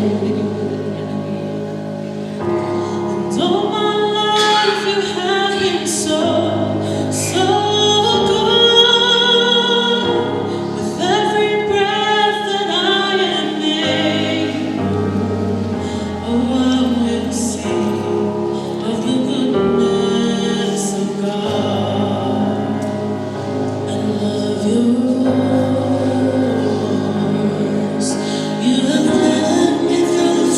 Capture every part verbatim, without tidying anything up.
And all my life you have been so, so good. With every breath that I am able, oh, I will sing of the goodness of God. I love your voice. You have led me through the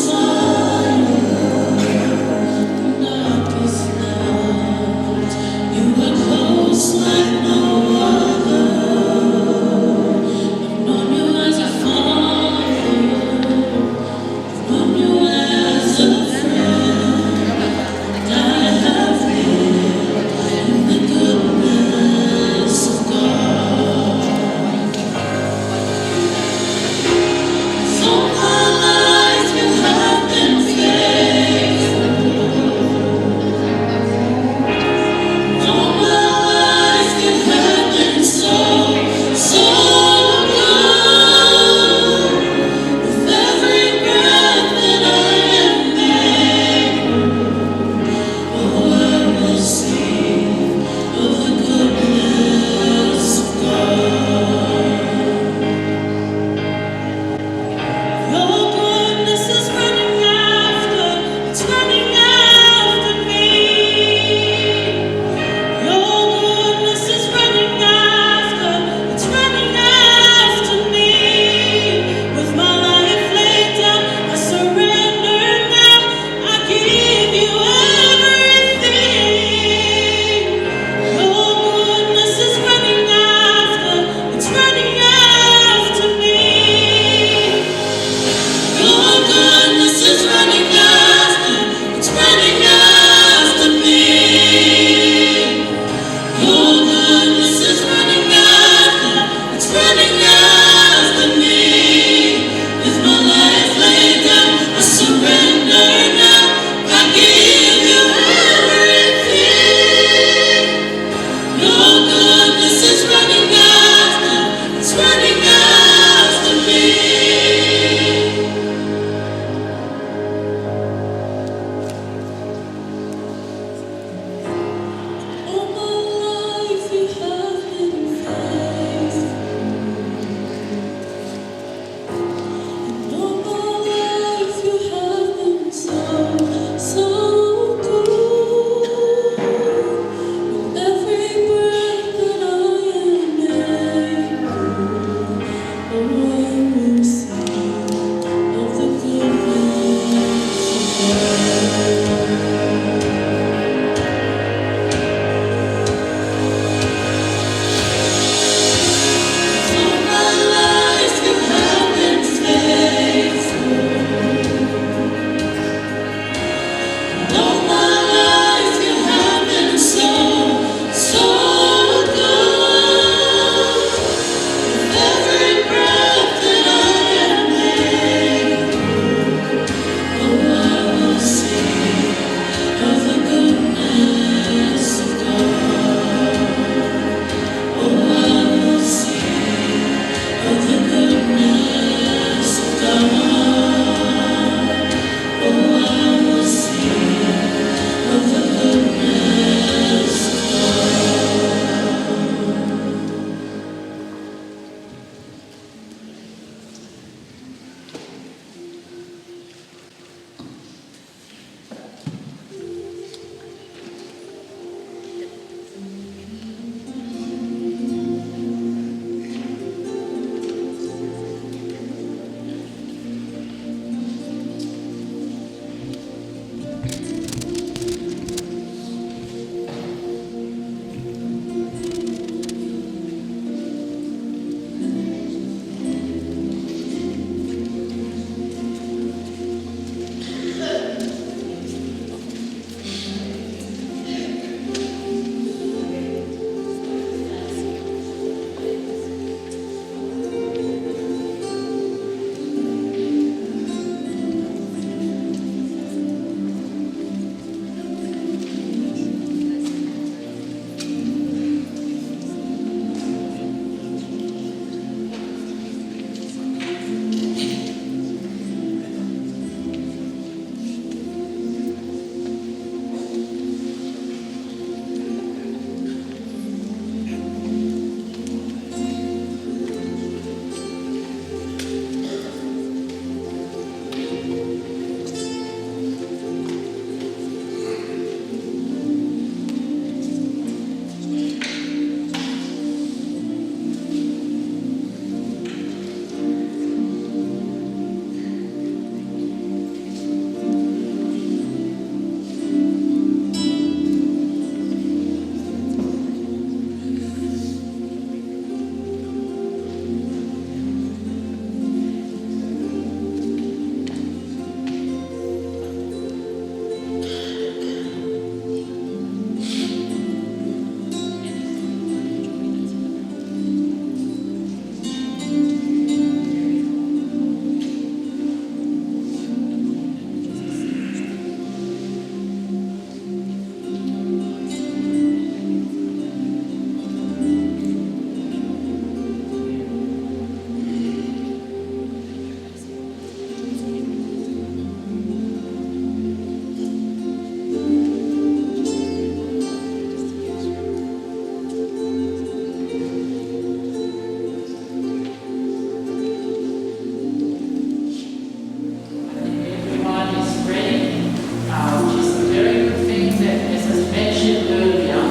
Everyone is ready, uh, which is a very good thing that, as I mentioned earlier,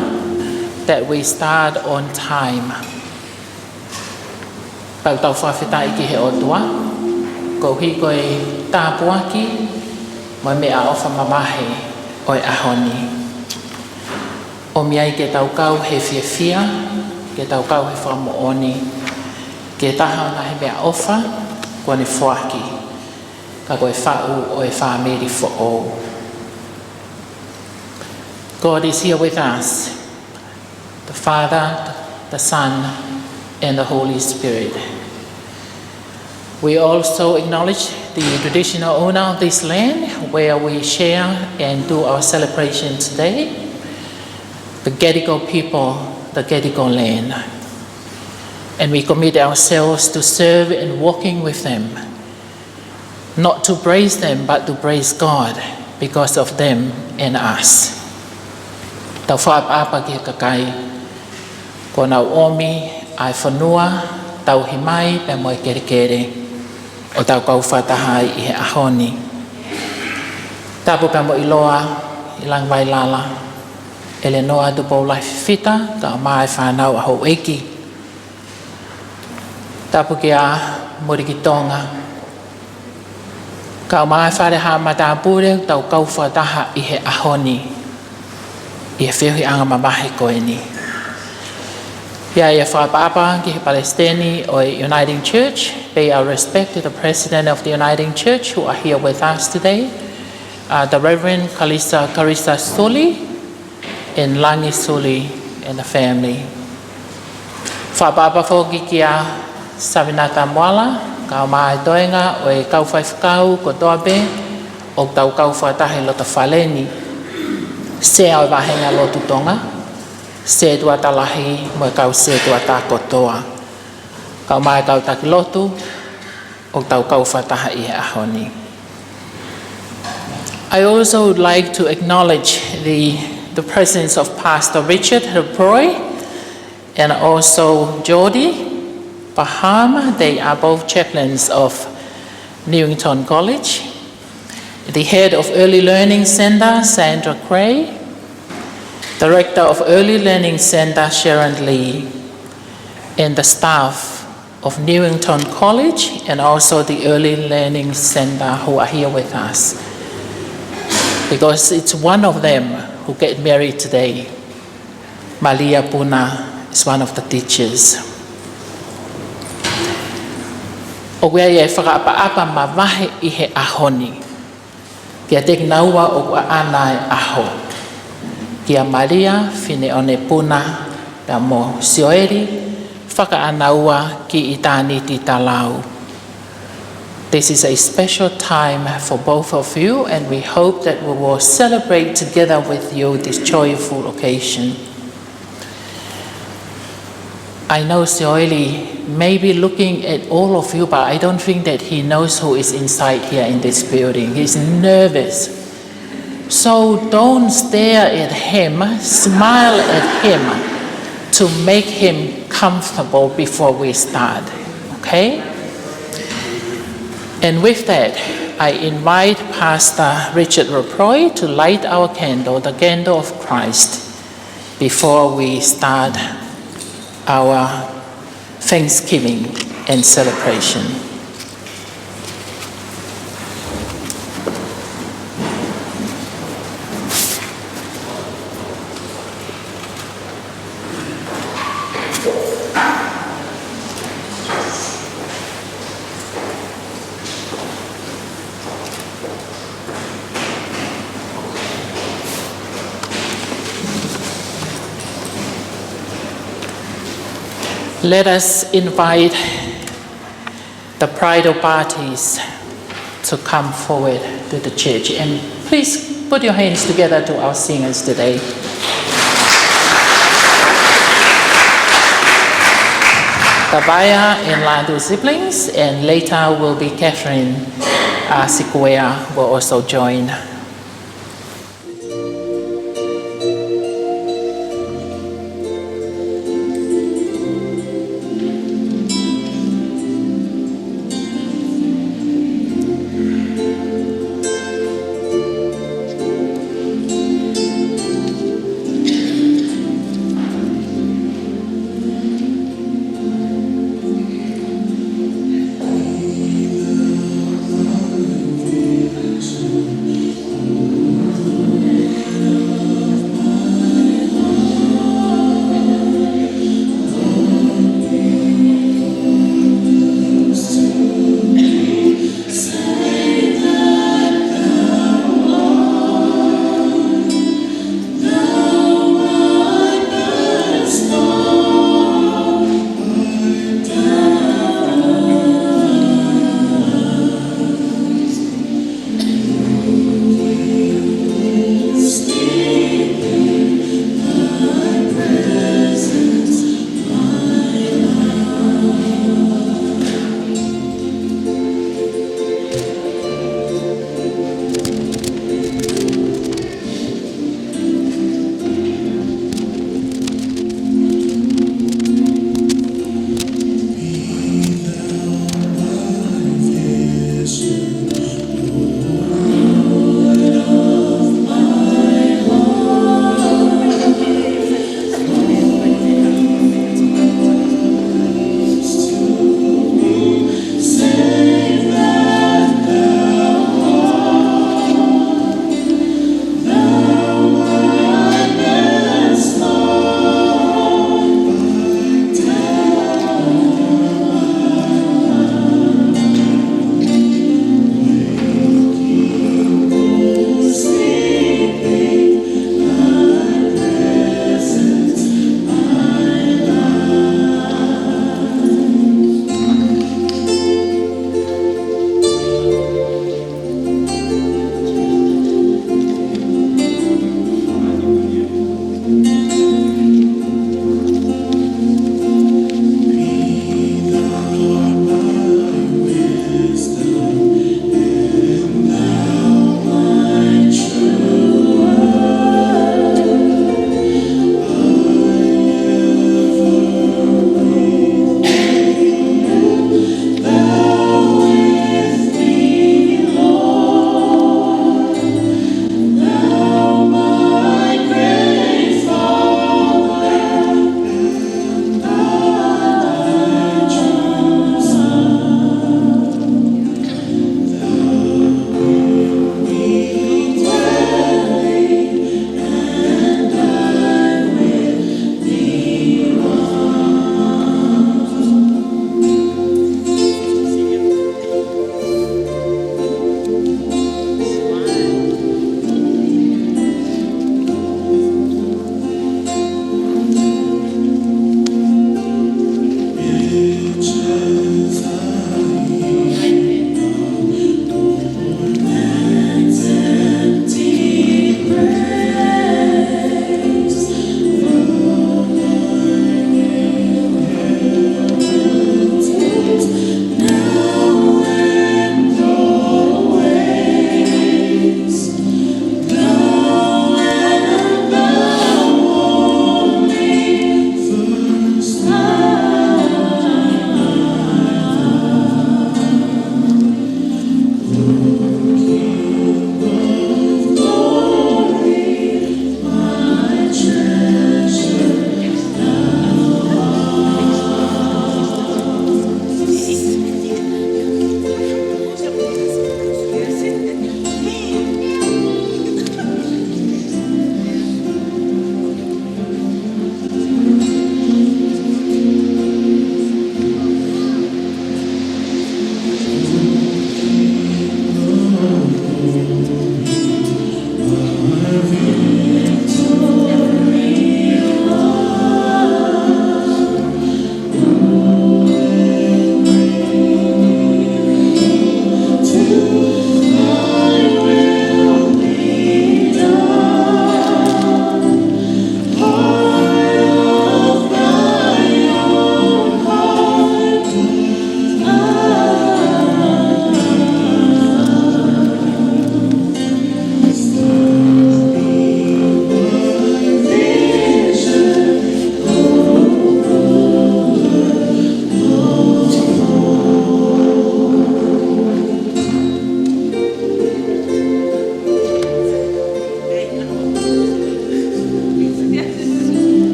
that we start on time. Pea ʻoku tau fakafetaʻi ki he ʻOtua, koeʻuhi ko e tāpuaki mo e meʻaʻofa mavahe ʻo e ʻaho ni. ʻOmi ai ke tau kau he fiefia, ke tau kau he fakamoʻoni, ki he taha ʻo e ngaahi meʻaʻofa kuo ne foaki, ka ko e faʻu ʻo e fāmili foʻou. God is here with us, the Father, the Son, and the Holy Spirit. We also acknowledge the traditional owner of this land where we share and do our celebration today, the Gadigal people, the Gadigal land. And we commit ourselves to serve and walking with them, not to praise them, but to praise God because of them and us. Tau fakaʻapaʻapa ki he kakai kuo nau ʻomi ʻa e fonua, tauhi mai pea mo e kelekele ʻo tau kau fakataha ai ʻi he ʻaho ni. Tapu pea mo ʻiloa ʻi Langivailala, ʻElenoa Tupou Lahi Fifita, kae ʻumaʻā e fānau ʻa houʻeiki. Tapu kia Mulikitonga, kae ʻumaʻā e Fale Haʻa Matāpule, tau kau fakataha ʻi he ʻaho ni ʻi he feohiʻanga mamahi ko eni. Pea ʻoku fakaʻapaʻapa ki he Palesiteni ʻo e Uniting Church, pay our respect to the President of the Uniting Church who are here with us today, uh, the Reverend Kalisa, Karisa Suli, and Langi Suli and the family. Fakaʻapaʻapa foki kia Savinata Moala, kae ʻumaʻā e toenga ʻo e kau faifekau kotoa pē ʻoku tau kau fakataha ʻi loto fale ni. Sea ʻo e Vāhenga Lotu Tonga, setuata lahi mo e kau setuata kotoa, kae ʻumaʻā e kau taki lotu ʻoku tau kau fakataha ʻi he ʻaho ni. I also would like to acknowledge the, the presence of Pastor Richard Leproy and also Geordie Bahama. They are both chaplains of Newington College. The head of Early Learning Centre, Sandra Gray. Director of Early Learning Centre, Sharon Lee. And the staff of Newington College and also the Early Learning Centre who are here with us. Because it's one of them who get married today. Malia Puna is one of the teachers. ʻOku ʻi ai e fakaʻapaʻapa mavahe ʻi he ʻaho ni kiate kinaua ʻoku ʻaʻana e ʻaho, kia Malia Fineʻone Puna pea mo Sioeli Fakaʻanaua ki ʻitāniti talau. This is a special time for both of you, and we hope that we will celebrate together with you this joyful occasion. I know Sioeli may be looking at all of you, but I don't think that he knows who is inside here in this building. He's nervous. So don't stare at him, smile at him to make him comfortable before we start, okay? And with that, I invite Pastor Richard Roproi to light our candle, the candle of Christ, before we start our thanksgiving and celebration. Let us invite the bridal parties to come forward to the church. And please put your hands together to our singers today. Tabaya and Landu siblings, and later will be Catherine, uh, Sikuea will also join.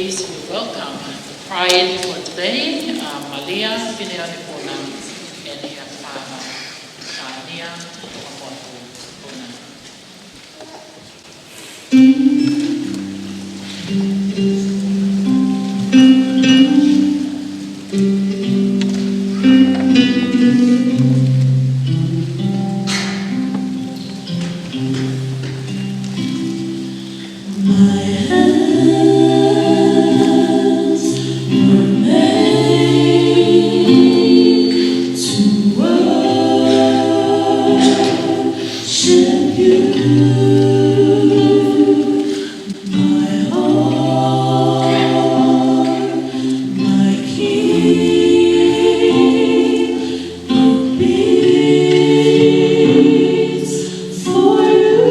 Please, we welcome the bride for today, uh, Malia Fineʻoneʻi Puna, and her father, uh, Nia Motu Puna. My hands were made to worship you. My heart, my King, it beats for you,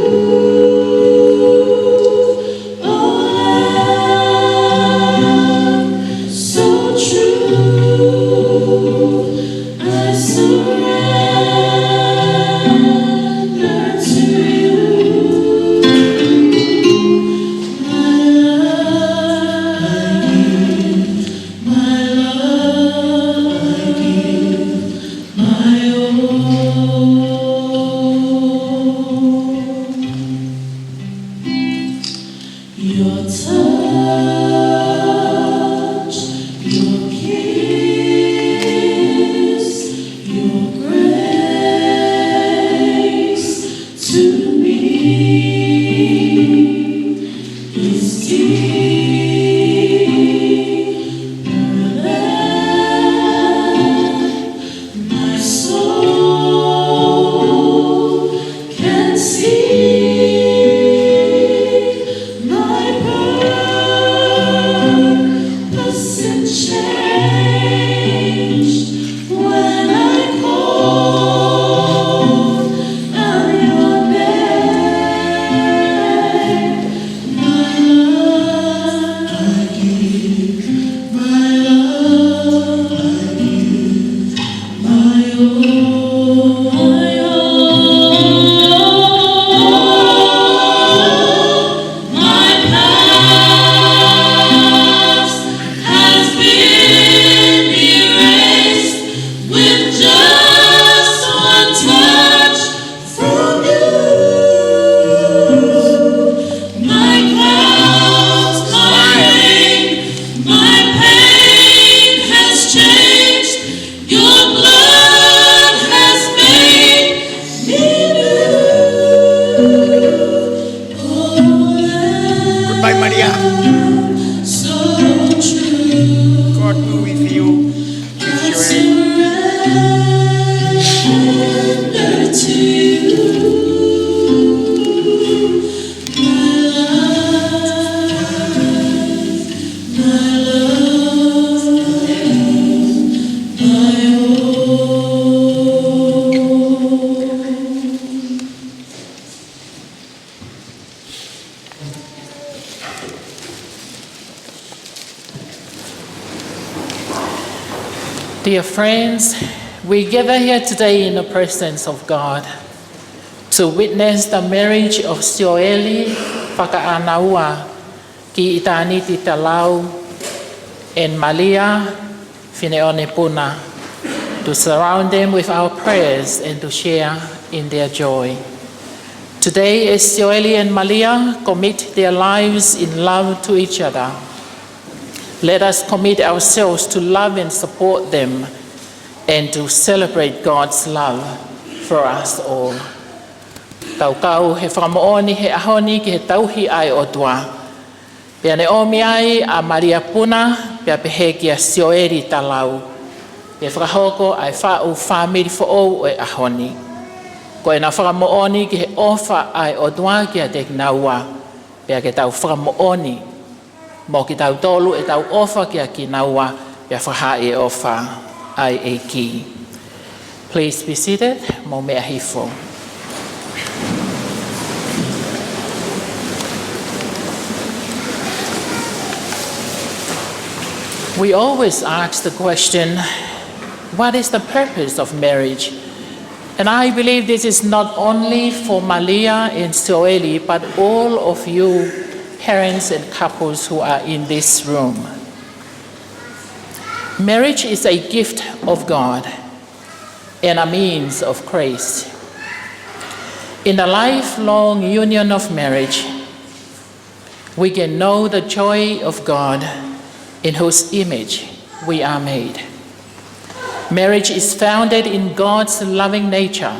O Lamb, so true. I surrender to you. My love I give, my love I give, my all. Your touch, your kiss, your grace to me is deeper than my soul can see. My purpose is changed when I call on your name. My love I give, my love I give, my all, my all. My past has been erased with just one touch from you. My clouds, my rain, my pain has changed. Your blood has made me new. Goodbye, Maria. So true. God be with you. Kiss your hand. I surrender to you. My life, my love, my all. Dear friends, we gather here today in the presence of God to witness the marriage of Sioeli Fakaʻānaua ki ʻItāniti Talau and Malia Fineʻoneʻi Puna, to surround them with our prayers and to share in their joy. Today, as Sioeli and Malia commit their lives in love to each other, let us commit ourselves to love and support them and to celebrate God's love for us all. Tau kau he fakamoʻoni he ʻaho ni ki he tauhi ʻa e ʻOtua. Pea ne ʻomi ai ʻa Malia Puna, pea pehē kia Sioeli Talau, ke fakahoko ʻa e faʻu fāmili foʻou ʻo e ʻaho ni. Ko ʻena fakamoʻoni ki he ʻofa ʻa e ʻOtua kiate kinaua, pea ke tau fakamoʻoni mo kitautolu ʻetau ʻofa kia kinaua, pea fakahā e ʻofa ʻa e ʻEiki. Please be seated, mou meʻa hifo. We always ask the question, what is the purpose of marriage? And I believe this is not only for Malia and Sioeli, but all of you parents and couples who are in this room. Marriage is a gift of God and a means of grace. In the lifelong union of marriage, we can know the joy of God in whose image we are made. Marriage is founded in God's loving nature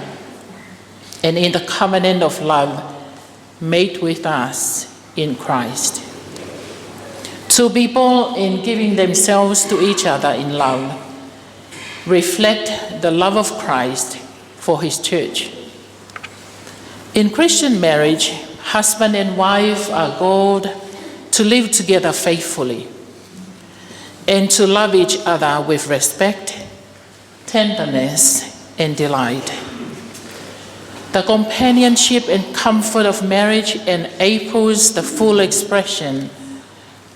and in the covenant of love made with us in Christ. Two people in giving themselves to each other in love reflect the love of Christ for his church. In Christian marriage, husband and wife are called to live together faithfully and to love each other with respect, tenderness, and delight. The companionship and comfort of marriage enables the full expression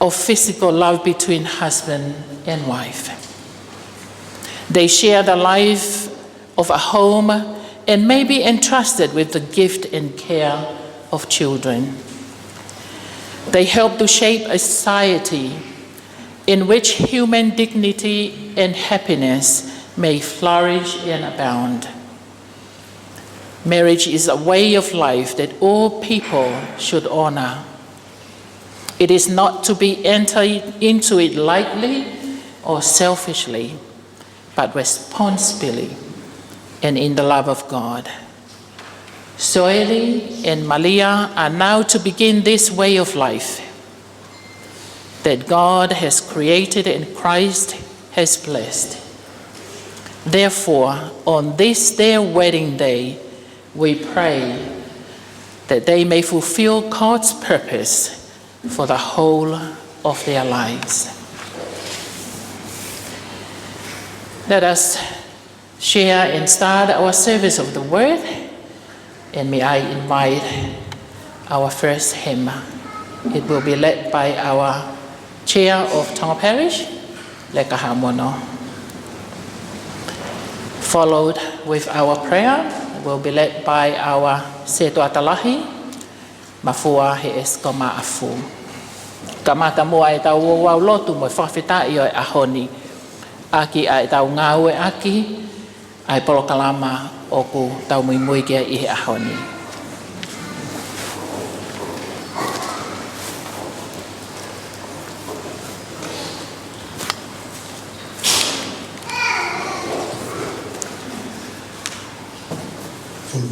of physical love between husband and wife. They share the life of a home and may be entrusted with the gift and care of children. They help to shape a society in which human dignity and happiness may flourish and abound. Marriage is a way of life that all people should honor. It is not to be entered into it lightly or selfishly, but responsibly and in the love of God. Soeli and Malia are now to begin this way of life that God has created and Christ has blessed. Therefore, on this their wedding day, we pray that they may fulfill God's purpose for the whole of their lives. Let us share and start our service of the word, and may I invite our first hymn. It will be led by our Chair of Tonga Parish, Leka Haʻamono. Followed with our prayer, will be led by our Sētuata Lahi, Mafua Heʻesikoma ʻAfu. Kamata muʻa ʻetau ouau lotu mo e fakafetaʻi ʻo e ʻaho ni, ʻaki ʻa ʻetau ngāueʻaki ʻa e polokalama ʻoku tau muimui ki ai ʻi he ʻaho ni.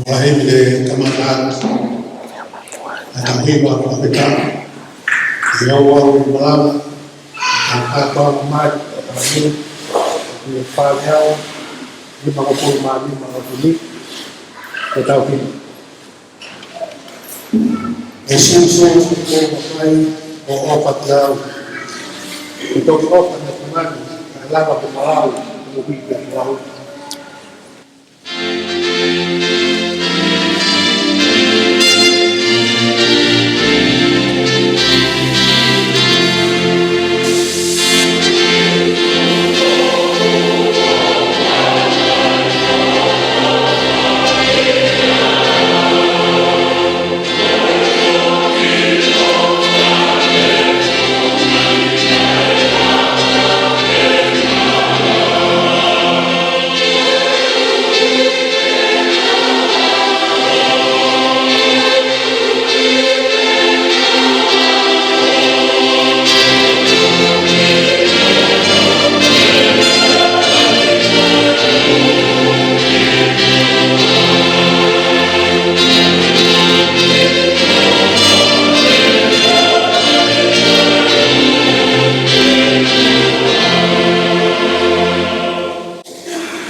Lahi le kamata atu. ʻA e tau hiva fakafetaʻi. ʻIo, ʻoku ou malava. ʻA e tau mai. ʻA e pale au. Lima ngofulu mā lima ngofulu. ʻE tau hiva. ʻE Sīsū, ʻoku ke mafai ʻo ʻofa kiate au. ʻE toki ʻofa ʻa e Tamai, kae lava ke malau, ʻo hiki ʻa e malau.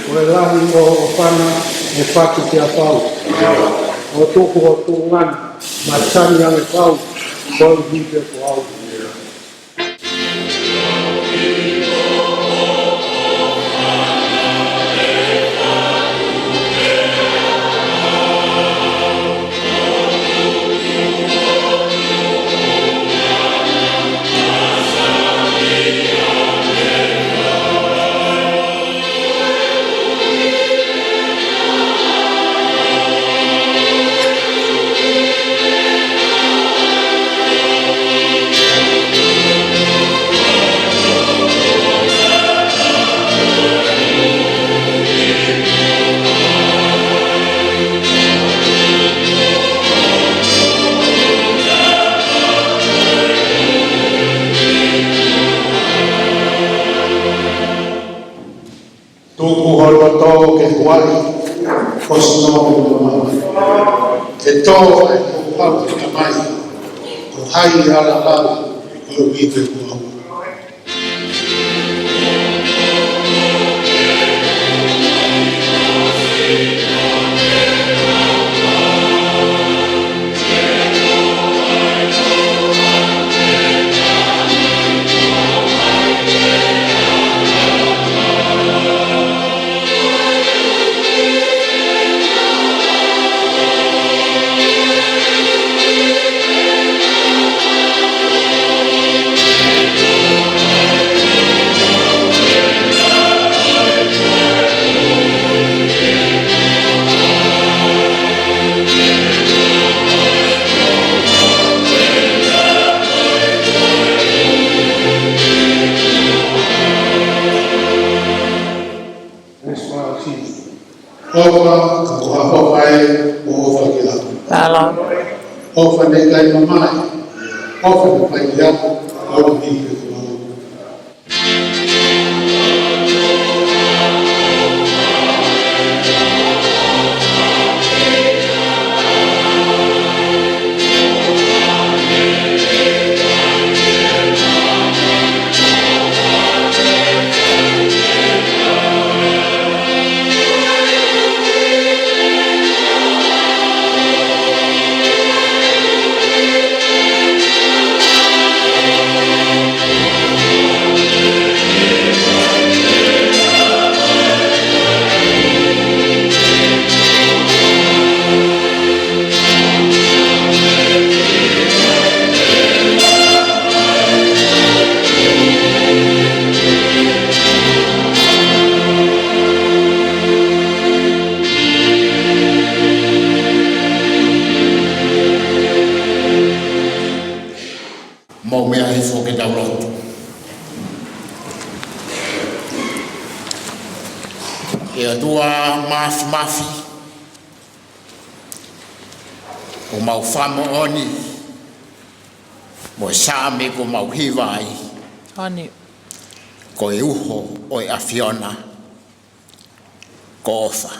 Ko e lahi ʻo e ʻofa na ʻe fatu ki a pau. ʻO tuku ʻo tuʻunga na, masani ange pau, ko e hipe ko au. Tuku ho loto ke huaʻi, ko sino mo mama. Ke tō ʻa e kupu ʻa e tamai, ko hai ʻe ala lava ʻo ʻikai ke kupu. ʻOfa, ka ko ha ʻofa ē, ʻofa ki he ʻOtua. Mālō. ʻOfa naʻe ʻikai mamae, ʻofa naʻe fai ʻe au, ʻofa ki he ʻOtua. Mou meʻa hifo ke tau lotu. ʻE ʻOtua Māfimafi, ʻoku mau fakamoʻoni, mo e Saame ʻoku mau hiva ai, ʻOni. Ko e uho ʻo e ʻAfiona, ko ʻofa.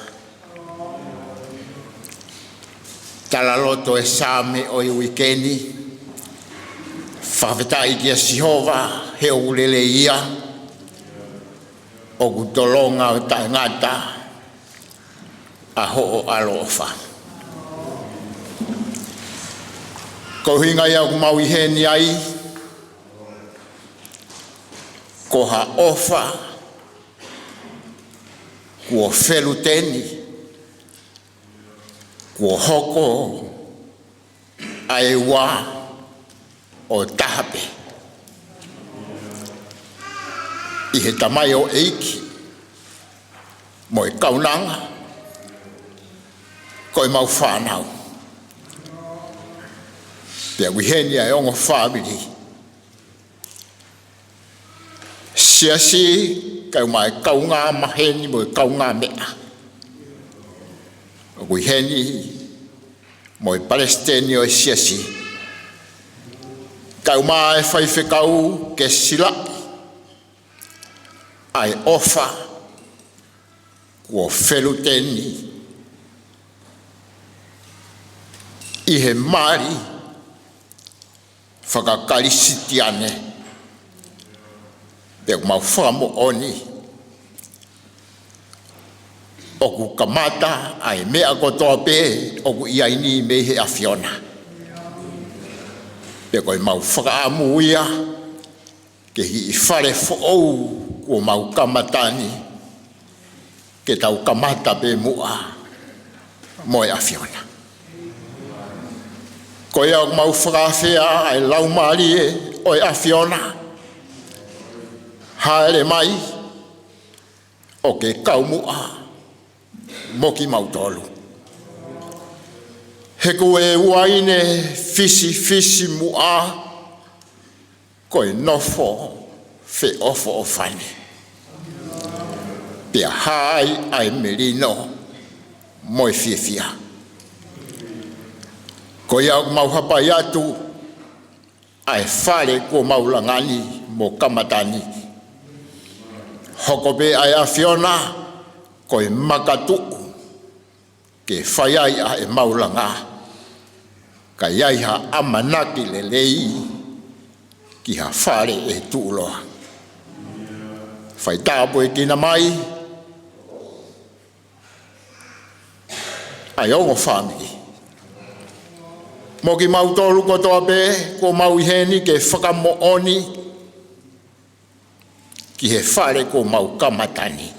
Talaloto e Saame ʻo e uike ni, fakafetaʻi kia Sihova he ʻoku lelei ia, ʻoku tolonga ʻo taʻengata ʻa hoʻo ʻaloʻofa. Ko e ʻuhinga ia ʻoku mau ʻi heni ai, ko ha ʻofa kuo feluteni, kuo hoko ʻa e ua ʻo taha pē ʻi he tamaioʻeiki mo e kaunanga, ko ʻemau fānau. Pea ʻoku ʻi heni ʻa e ongo fāmili, siasi, kae ʻumaʻā e kaungā maheni mo e kaungā meʻa. ʻOku ʻi heni mo e palesiteni ʻo e siasi, kae ʻumaʻā e faifekau, ke silaʻi ʻa e ʻofa kuo feluteni ʻi he mali fakakalisitiane. Pea ʻoku mau fakamoʻoni ʻoku kamata ʻa e meʻa kotoa pē ʻoku ʻi ai ni mei he ʻAfiona. Pea ko ʻemau fakaʻamu ia ki he kiʻi fale foʻou kuo mau kamata ni, ke tau kamata pē muʻa mo e ʻAfiona. Ko ia ʻoku mau fakaafeʻi ʻa e Laumālie ʻo e ʻAfiona, hāʻele mai ʻo ke kau muʻa mo kimautolu. He ko e uaine fisifisimuʻa ko e nofo feʻofoʻofani, pea hā ai ʻa e melino mo e fiefia. Ko ia ʻoku mau hapai atu ʻa e fale kuo mau langa ni mo kamata ni. Hoko pē ʻa e ʻAfiona ʻo e makatuʻu ke fai ai ʻa e maʻulanga, ka ʻi ai ha ʻamanaki lelei ki ha fale ʻe tuʻuloa. Fai tāpuekina mai ʻa e ongo fāmili. Mo kimautolu kotoa pē kuo mau ʻi heni ke fakamoʻoni ki he fale kuo mau kamata ni.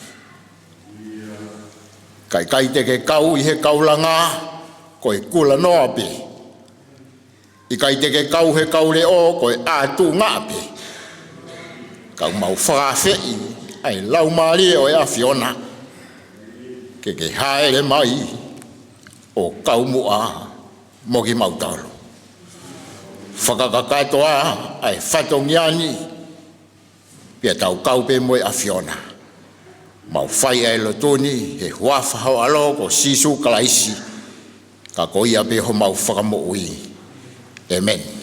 Ka ʻikai te ke kau ʻi he kaulanga, ko e kulanoa pē. ʻIkai te ke kau he kau leʻo, ko e ʻātunga pē. Ka ʻoku mau fakaafeʻi ʻa e Laumālie ʻo e ʻAfiona ke ke hāʻele mai ʻo kau muʻa mo kimautolu. Fakakakato ā ʻa e fatongia ni, pea tau kau pē mo e ʻAfiona. Mau fai ʻa e lotu ni he huafa ho ʻAlo ko Sīsū Kalaisi, ka ko ia pē homau Fakamoʻui. ʻĒmeni.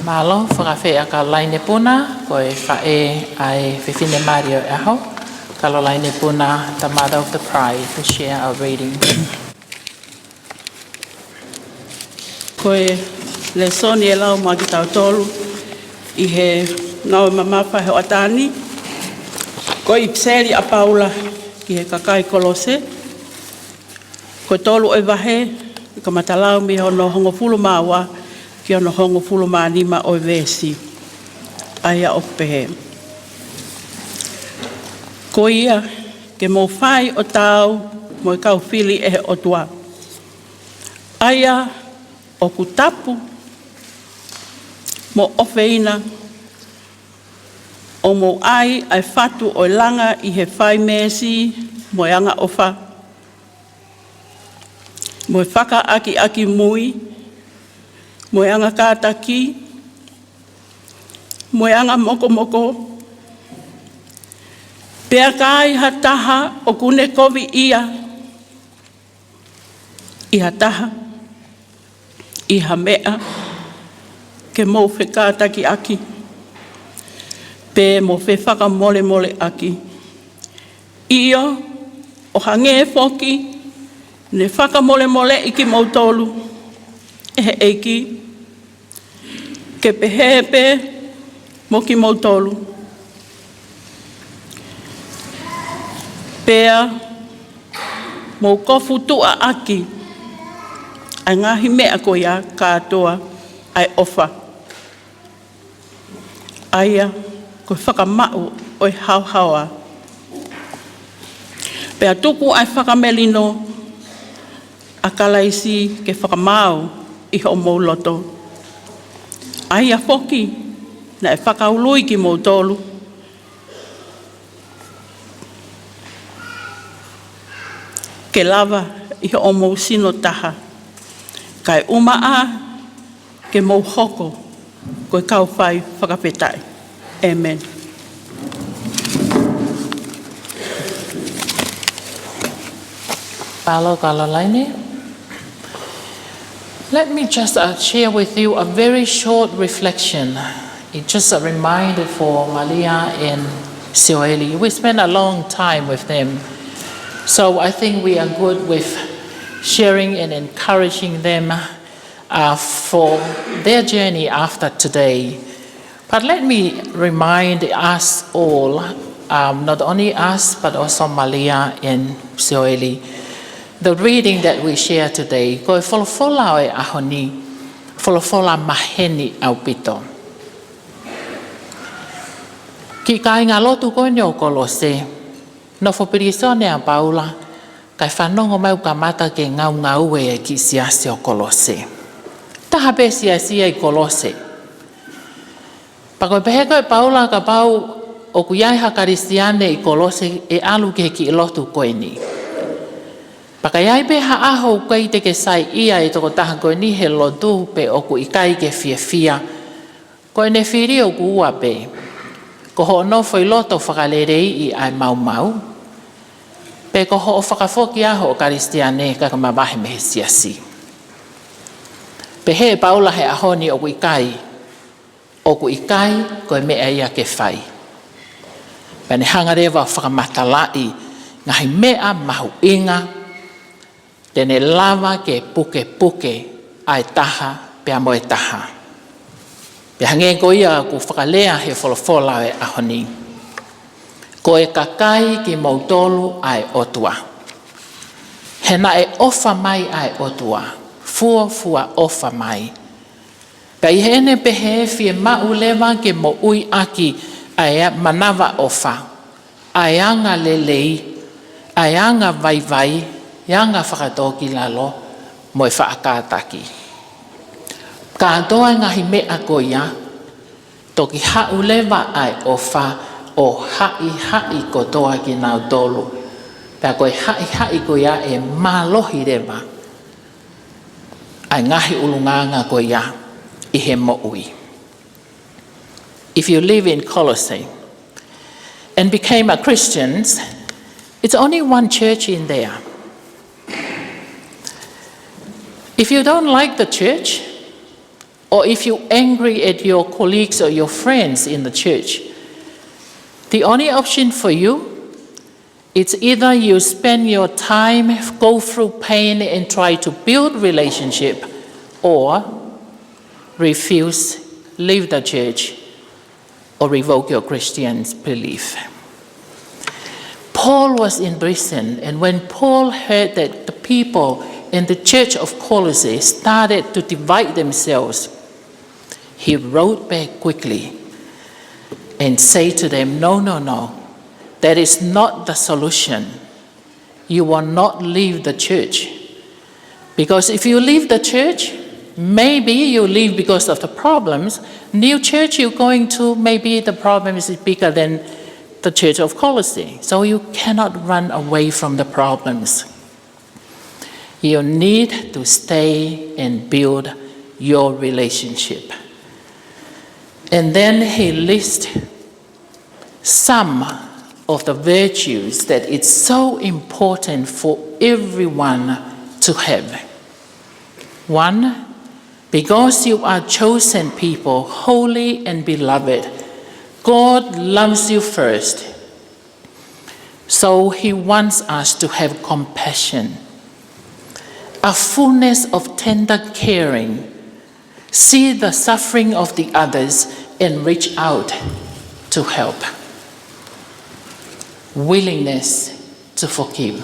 Mālō, fakaafeʻi ʻa Kalolaine Puna, ko e faʻē ʻa e fefine mali ʻo e ʻaho. Kalolaine Puna, the mother of the bride, to share our reading. Ko e lēsoni ʻe lau maʻa kitautolu ʻi he ngāue mamafa he hoʻatā ni, ko e ʻipiseli ʻa Paula ki he kakai Kolose, ko e tolu ʻo e vahe, kamata lau mei hono hongofulu mā ua ki hono hongofulu mā nima ʻo e veesi. ʻA ia ʻoku pehē: Ko ia, ke mou fai ʻo taau mo e kau fili ʻe he ʻOtua, ʻa ia ʻoku tapu mo ʻofeina, ʻo mou ʻai ʻa e fatu ʻo e langa ʻi he fai meesi, mo e angaʻofa, mo e fakaʻakiʻakimui, mo e anga kātaki, mo e anga mokomoko. Pea ka ai ha taha ʻoku ne koviʻia ʻi ha taha ʻi ha meʻa, ke mou fekātakiʻaki. pea mo fefakamolemoleʻaki. ʻIo, ʻo hangē foki ne fakamolemoleʻi kimoutolu ʻe he ʻEiki, ke pehē pē mo kimoutolu. Pea mou kofutuʻaʻaki ʻa e ngaahi meʻa ko ia kātoa ʻa e ʻofa, ʻa ia ko e fakamaʻu ʻo e haohaoa. Pea tuku ʻa e fakamelino ʻa Kalaisi ke fakamaau ʻi hoʻomou loto, ʻa ia foki naʻe fakaului kimoutolu, ke lava ʻi hoʻomou sino taha, kae ʻumaʻā ke mou hoko ko e kau fai fakafetaʻi. ʻĒmeni. Mālō Kalolaine. Let me just, uh, share with you a very short reflection. It's just a reminder for Malia and Sioeli. We spent a long time with them. So I think we are good with sharing and encouraging them, uh, for their journey after today. But let me remind us all, um, not only us, but also Malia and Sioeli, the reading that we share today, ko e folofola ʻo e ʻaho ni, folofola maheni ʻaupito. Kiʻi kāingalotu ko eni ʻo Kolose, nofo pilīsone ʻa Paula, kae fanongo mai ʻoku kamata ke ngaungaue e kiʻi siasi ʻo Kolose. Taha pē siasi ia ʻi Kolose. Pea ko e pehē ko ē ʻe Paula kapau ʻoku ʻi ai ha Kalisitiane ʻi Kolose ʻe ʻalu ki he kiʻi lotu ko eni, pea ka ʻi ai pē ha ʻaho ʻoku ʻikai te ke saiʻia e tokotaha ko eni he lotu pe ʻoku ʻikai ke fiefia, ko ʻene fili ʻoku ua pē. Ko hoʻo nofo ʻi loto fakaleleiʻi ʻa e maumau, pe ko hoʻo fakafoki ʻa hoʻo Kalisitiane kae mavahe mei he siasi. Pehē ʻe Paula he ʻaho ni ʻoku ʻikai, ʻoku ʻikai ko e meʻa ia ke fai. Pea ne hanga leva ʻo fakamatalaʻi ngaahi meʻa mahuʻinga te ne lava ke pukepuke ʻa e taha pea mo e taha. Pea hangē ko ia ʻoku fakalea he folofola ʻo e ʻaho ni, ko e kakai kimoutolu ʻa e ʻOtua. He naʻe ʻofa mai ʻa e ʻOtua, fuofua ʻofa mai. Pea ʻi heʻene pehē fiemaʻu leva ke moʻui ʻaki ʻa e manavaʻofa, ʻa e anga lelei, ʻa e anga vaivai, ʻa e anga fakatōkilalo, mo e faʻa kātaki. Kātoa e ngaahi meʻa ko ia, toki haʻu leva ʻa e ʻofa ʻo haʻihaʻi kotoa kinautolu. Pea ko e haʻihaʻi ko ia ʻe mālohi leva ʻa e ngaahi ʻulungaanga ko ia ʻi he moʻui. If you live in Colossae and became a Christian, it's only one church in there. If you don't like the church, or if you're angry at your colleagues or your friends in the church, the only option for you, it's either you spend your time, go through pain and try to build relationship, or refuse, leave the church, or revoke your Christian belief. Paul was in prison, and when Paul heard that the people in the church of Colossae started to divide themselves, he wrote back quickly and said to them, "No, no, no, that is not the solution. You will not leave the church. Because if you leave the church, maybe you leave because of the problems. New church you're going to, maybe the problem is bigger than the church of Colossae. So you cannot run away from the problems. You need to stay and build your relationship." And then he lists some of the virtues that it's so important for everyone to have. One, because you are chosen people, holy and beloved, God loves you first, so he wants us to have compassion, a fullness of tender caring, see the suffering of the others and reach out to help. Willingness to forgive.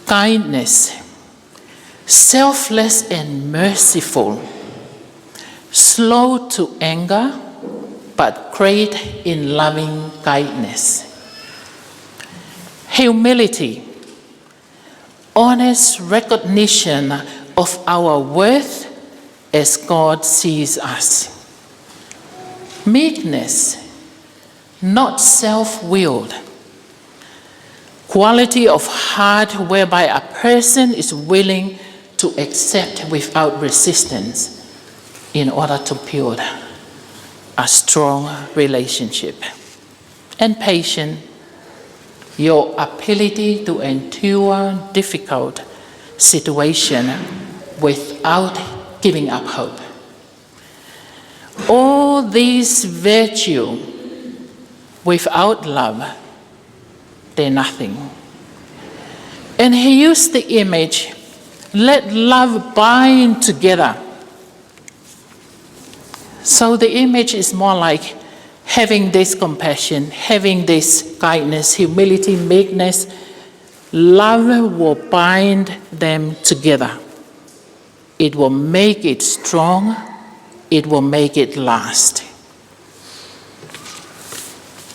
Kindness, selfless and merciful, slow to anger, but great in loving kindness. Humility, honest recognition of our worth as God sees us. Meekness, not self-willed, quality of heart whereby a person is willing to accept without resistance in order to build a strong relationship. And patience, your ability to endure difficult situation without giving up hope. All these virtue without love, they're nothing. And he used the image, "Let love bind together." So the image is more like having this compassion, having this kindness, humility, meekness. Love will bind them together. It will make it strong. It will make it last.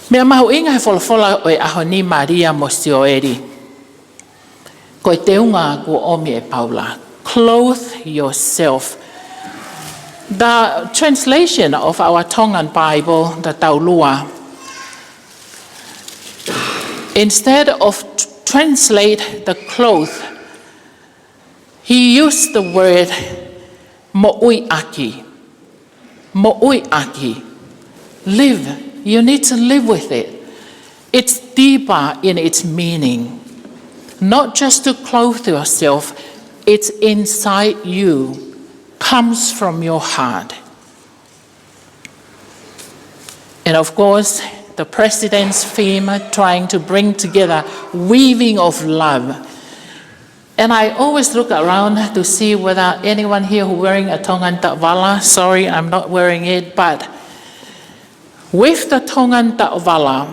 Meʻa mahuʻinga he folofola ʻo e ʻaho ni, Malia mo Sioeli, ko e teunga kuo ʻomi ʻe Paula. Clothe yourself. The translation of our Tongan Bible, the Taulua, instead of t-, translate the clothes, he used the word moʻuiʻaki. Moʻuiʻaki. Live. You need to live with it. It's deeper in its meaning. Not just to clothe yourself, it's inside you. Comes from your heart. And of course, the president's theme, trying to bring together, weaving of love. And I always look around to see whether anyone here who wearing a Tongan taʻovala. Sorry, I'm not wearing it, but with the Tongan taʻovala,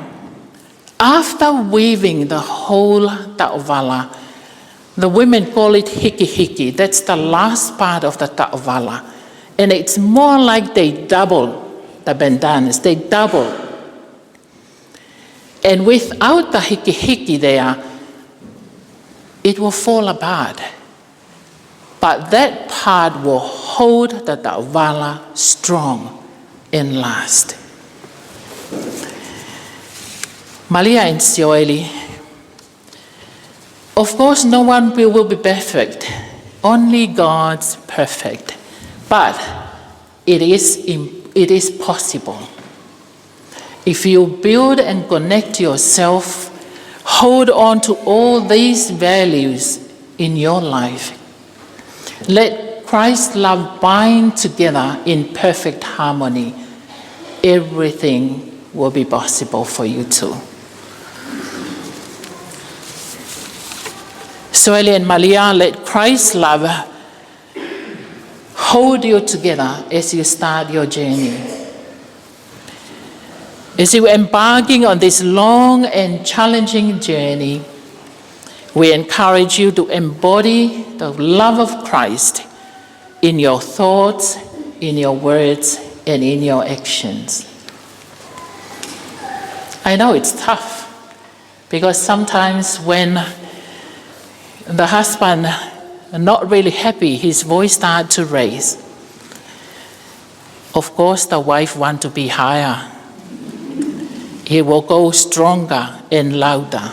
after weaving the whole taʻovala, the women call it hikihiki. That's the last part of the taʻovala. And it's more like they double the bandanas. They double. And without the hikihiki there, it will fall apart. But that part will hold the taʻovala strong and last. Malia and Sioeli, of course, no one will, will be perfect. Only God's perfect. But it is im-, it is possible. If you build and connect yourself, hold on to all these values in your life. Let Christ's love bind together in perfect harmony. Everything will be possible for you too. Sioeli and Malia, let Christ's love hold you together as you start your journey. As you embarking on this long and challenging journey, we encourage you to embody the love of Christ in your thoughts, in your words, and in your actions. I know it's tough. Because sometimes when the husband not really happy, his voice start to raise. Of course, the wife want to be higher. He will go stronger and louder.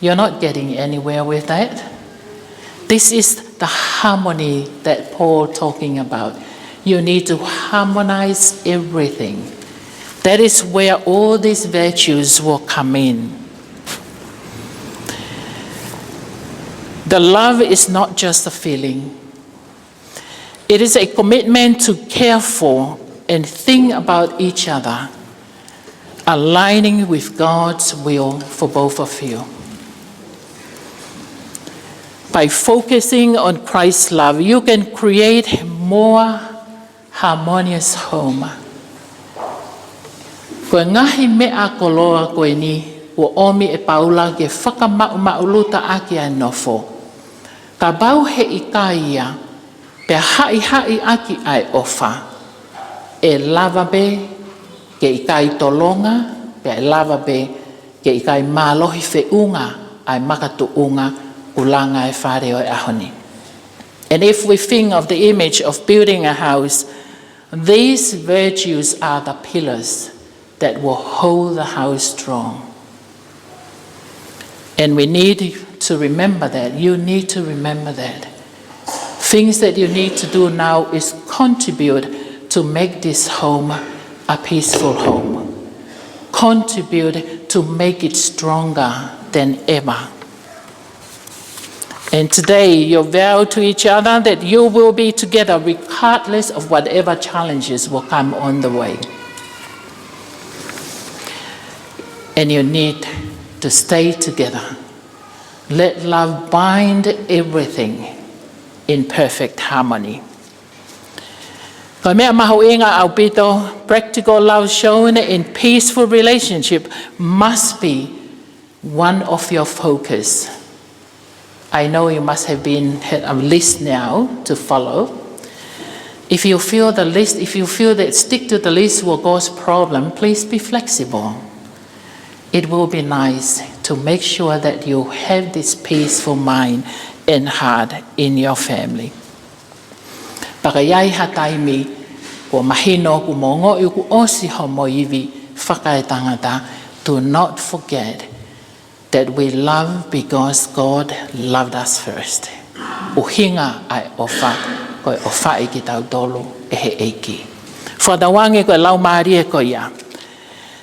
You're not getting anywhere with that. This is the harmony that Paul talking about. You need to harmonize everything. That is where all these virtues will come in. The love is not just a feeling. It is a commitment to care for and think about each other, aligning with God's will for both of you. By focusing on Christ's love, you can create more harmonious home. Ko e ngaahi meʻa koloa ko eni kuo ʻomi ʻe Paula ke fakamaʻumaʻuluta ʻaki ʻa e nofo. Kapau he ʻikai ia, pea haʻihaʻi ʻaki ʻa e ʻofa, ʻe lava pē ke ʻikai tolonga, pea ʻe lava pē ke ʻikai mālohi feʻunga ʻa e makatuʻunga ʻoku langa e fale ʻo e ʻaho ni. And if we think of the image of building a house, these virtues are the pillars that will hold the house strong. And we need to remember that. You need to remember that. Things that you need to do now is contribute to make this home a peaceful home. Contribute to make it stronger than ever. And today, you vow to each other that you will be together regardless of whatever challenges will come on the way. And you need to stay together. Let love bind everything in perfect harmony. Ko e meʻa mahuʻinga ʻaupito, practical love shown in peaceful relationship must be one of your focus. I know you must have been, had a list now to follow. If you feel the list, if you feel that stick to the list will cause problem, please be flexible. It will be nice to make sure that you have this peaceful mind and heart in your family. Pea ka ʻi ai ha taimi kuo mahino ʻoku mo ongoʻi ʻoku ʻosi hoʻomo ivi fakaetangata, do not forget that we love because God loved us first. ʻUhinga ʻa e ʻofa, ko e ʻofaʻi kitautolu ʻe he ʻEiki. Fakatauange ko e laumālie ko ia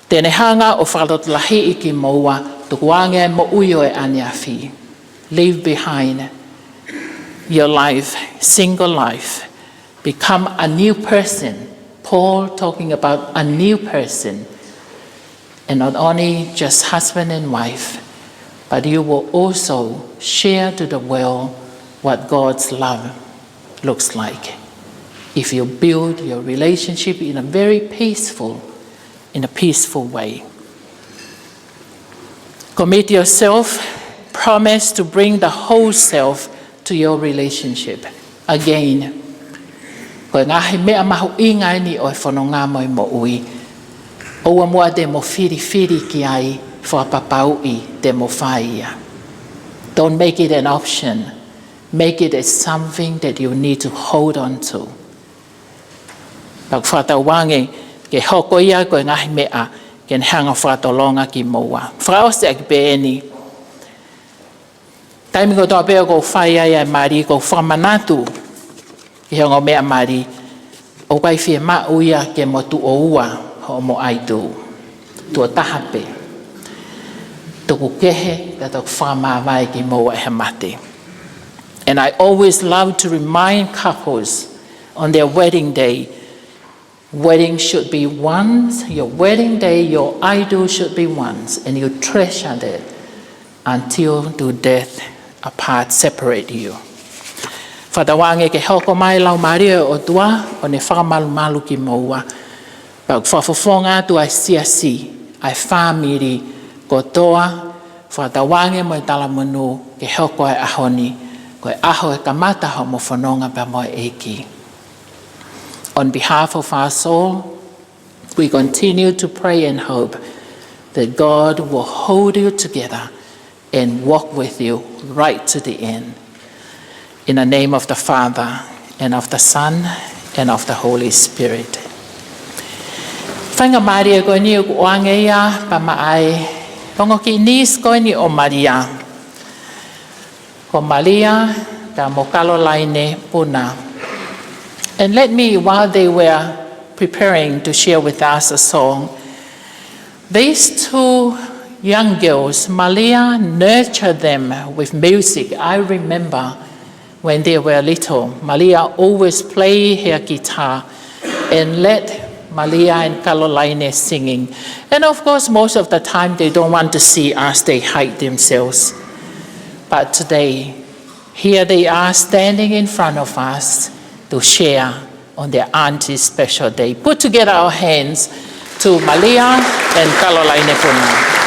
te ne hanga ʻo fakalotolahiʻi kimoua, tukuange ʻa e moʻui ʻo e ʻaneafi. Leave behind your life, single life. Become a new person. Paul talking about a new person. And not only just husband and wife, but you will also share to the world what God's love looks like. If you build your relationship in a very peaceful, in a peaceful way. Commit yourself, promise to bring the whole self to your relationship. Again, ko e ngaahi meʻa mahuʻinga eni ʻo e fononga mo e moʻui. ʻOua muʻa te mo filifili ki ai, fakapapauʻi te mo fai ia. Don't make it an option. Make it as something that you need to hold on to. Pea ʻoku fakatauange ke hoko ia ko e ngaahi meʻa ke ne hanga ʻo fakatolonga kimoua. Fakaʻosi ʻaki pē eni. Taimi kotoa pē ʻoku ou fai ai ʻa e mali, ʻoku ou fakamanatu ki he ongo meʻa mali, ʻoku ʻikai fiemaʻu ia ke mo tuʻo ua hoʻomo ʻaitū. Tuʻo taha pē. Tuku kehe, ka toki fakamāvae kimoua ʻe he mate. And I always love to remind couples on their wedding day, wedding should be once, your wedding day, your ʻaitū should be once, and you treasure that until do death apart separate you. Fakatauange ke hoko mai Laumālie ʻo e ʻOtua ʻo ne fakamalumalu kimoua. Pea ʻoku fakafofonga atu ʻa e siasi, ʻa e fāmili kotoa, fakatauange mo e talamonū ke hoko ʻa e ʻaho ni ko e ʻaho ʻe kamata hoʻomo fononga pea mo e ʻEiki. On behalf of us all, we continue to pray and hope that God will hold you together and walk with you right to the end. In the name of the Father, and of the Son, and of the Holy Spirit. Faingamālie ko eni ʻoku ʻoange ia pea maʻa e ongo kiʻi niece ko eni ʻo Malia. Ko Malia pea mo Caroline Puna. And let me, while they were preparing to share with us a song, these two young girls, Malia nurtured them with music. I remember when they were little, Malia always play her guitar and let Malia and Caroline singing. And of course, most of the time they don't want to see us, they hide themselves. But today, here they are standing in front of us to share on their auntie's special day. Put together our hands to Malia and Caroline Puna.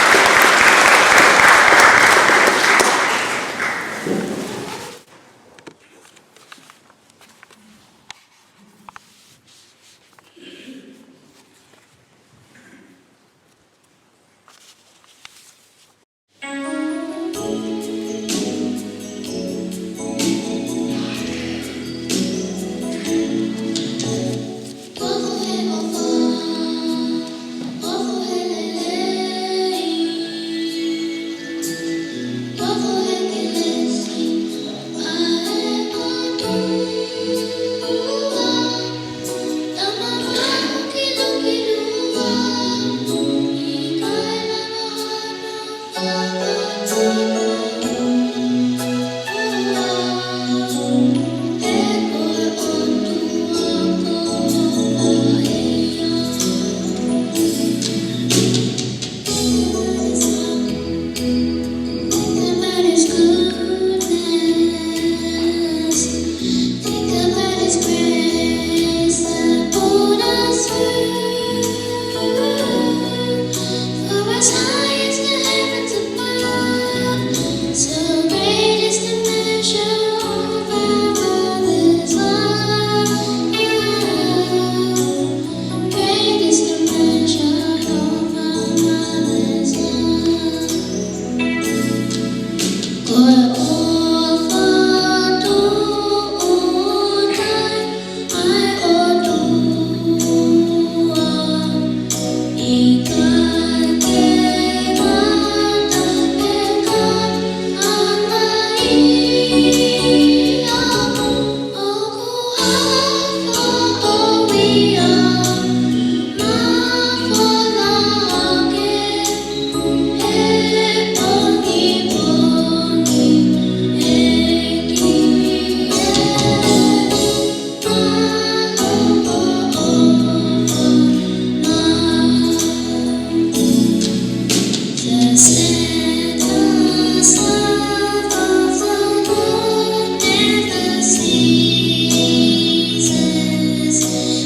Think about his goodness. Think about his grace that brought us through. For as high as the heavens above, so great is the measure of our Father's love. Great is the measure of our Father's love.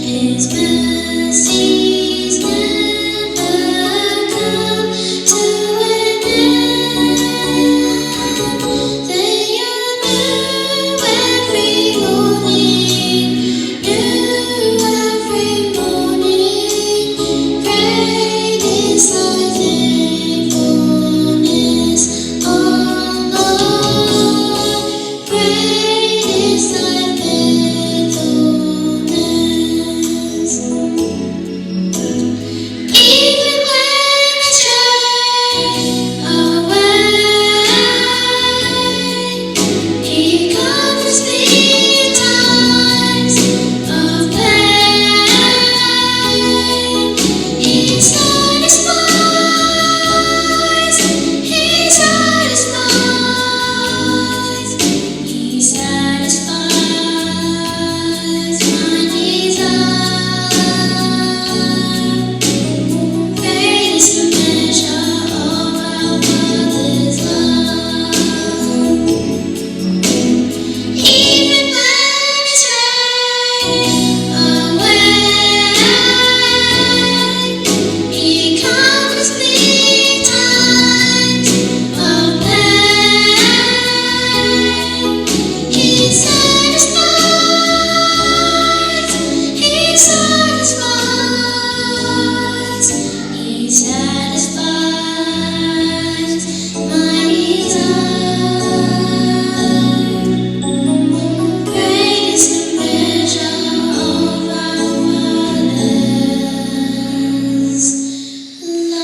His mercies never come to an end. They are new every morning, new every morning. Great is thy faithfulness, O Lord. Great is thy faithfulness. Even when I stray away, he comforts me in times of pain. He satisfies, he satisfies. He satisfies my desire. Great is the measure of our Father's love. Even when I stray away, he comforts me in times of pain. He satisfies, he satisfies, he satisfies my desire. Great is the measure of our Father's love.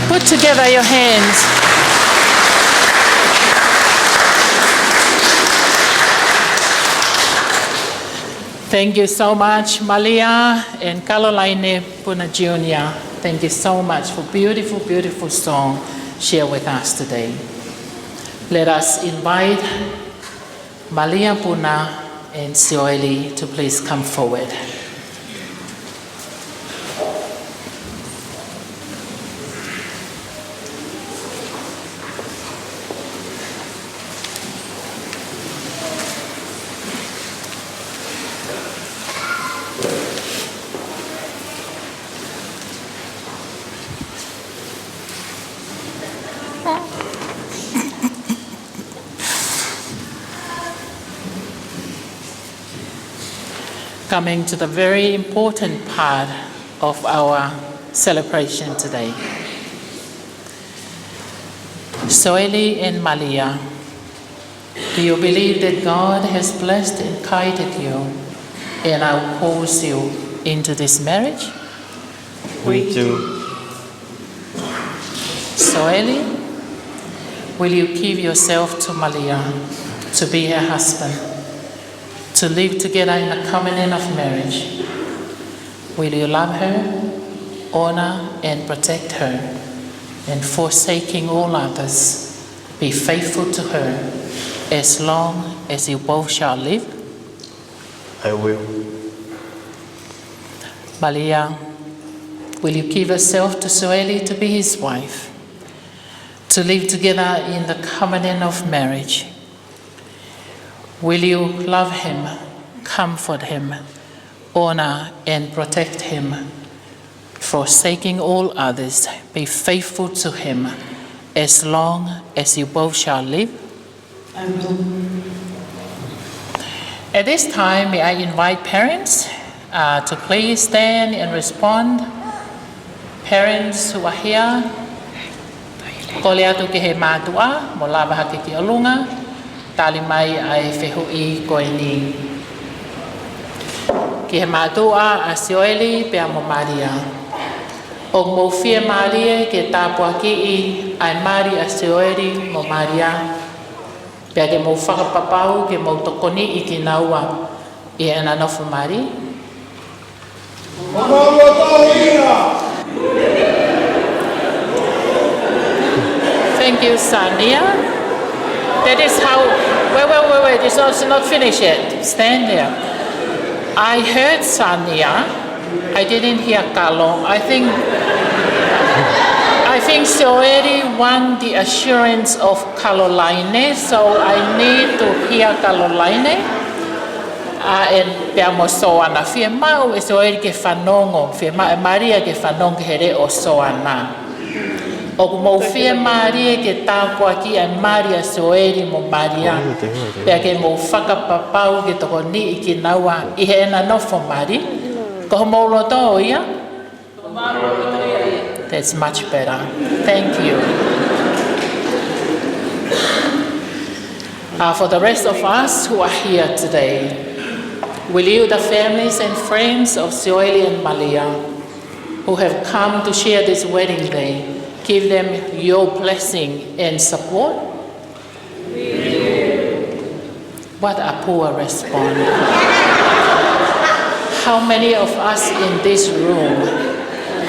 Put together your hands. Thank you so much, Malia and Caroline Puna Junior. Thank you so much for beautiful, beautiful song share with us today. Let us invite Malia Puna and Sioeli to please come forward. Coming to the very important part of our celebration today. Sioeli and Malia, do you believe that God has blessed and guided you and now calls you into this marriage? We do. Sioeli, will you give yourself to Malia to be her husband, to live together in the covenant of marriage? Will you love her, honor and protect her, and forsaking all others, be faithful to her as long as you both shall live? I will. Malia, will you give yourself to Sioeli to be his wife, to live together in the covenant of marriage? Will you love him, comfort him, honor and protect him, forsaking all others, be faithful to him as long as you both shall live? I do. At this time, may I invite parents, uh, to please stand and respond. Parents who are here, kole atu ki he mātuʻa, mou lava hake ki ʻolunga, tali mai ʻa e fehuʻi ko eni. Ki he mātuʻa ʻa Sioeli pea mo Malia. ʻOku mou fiemālie ke tāpuakiʻi ʻa e mali ʻa Sioeli mo Malia, pea ke mou fakapapau ke mou tokoniʻi kinaua ʻi heʻena nofo mali? Thank you, Sania. That is how, wait, wait, wait, wait, it's not, it's not finished yet. Stand there. I heard Sania. I didn't hear Kalo. I think, I think Sioeli want the assurance of Caroline, so I need to hear Caroline. ʻA, and pea mo Soana, fiemaʻu ʻe Sioeli ke fanongo, fiemaʻu ʻe Malia ke fanongo ki he leʻo ʻo Soana. ʻOku mou fiemālie ke tāpuakiʻi ʻa e mali ʻa Sioeli mo Malia, pea ke mou fakapapau ke tokoniʻi kinaua ʻi heʻena nofo mali? Ko homou loto ia? That's much better. Thank you. Uh, for the rest of us who are here today, will you, the families and friends of Sioeli and Malia, who have come to share this wedding day, give them your blessing and support? What a poor response. How many of us in this room,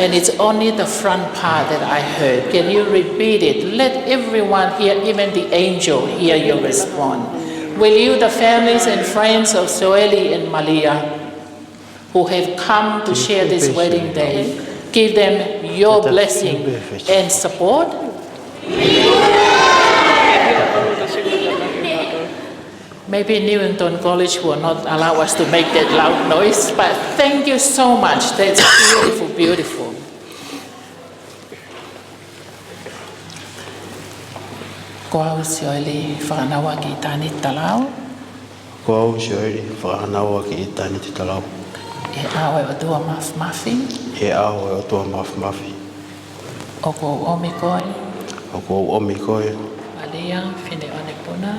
and it's only the front part that I heard, can you repeat it? Let everyone hear, even the angel, hear your response. Will you, the families and friends of Sioeli and Malia, who have come to share this wedding day, give them your blessing and support? Maybe Newington College will not allow us to make that loud noise, but thank you so much. That's beautiful, beautiful. Ko au Sioeli Fakanaua ki Taniti Talau. Ko au Sioeli Fakanaua ki Taniti Talau. ʻI he ʻao ʻo e ʻOtua Mafimafi. ʻI he ʻao ʻo e ʻOtua Mafimafi. ʻOku ou ʻomi koe. ʻOku ou ʻomi koe. Malia Fineʻone Puna.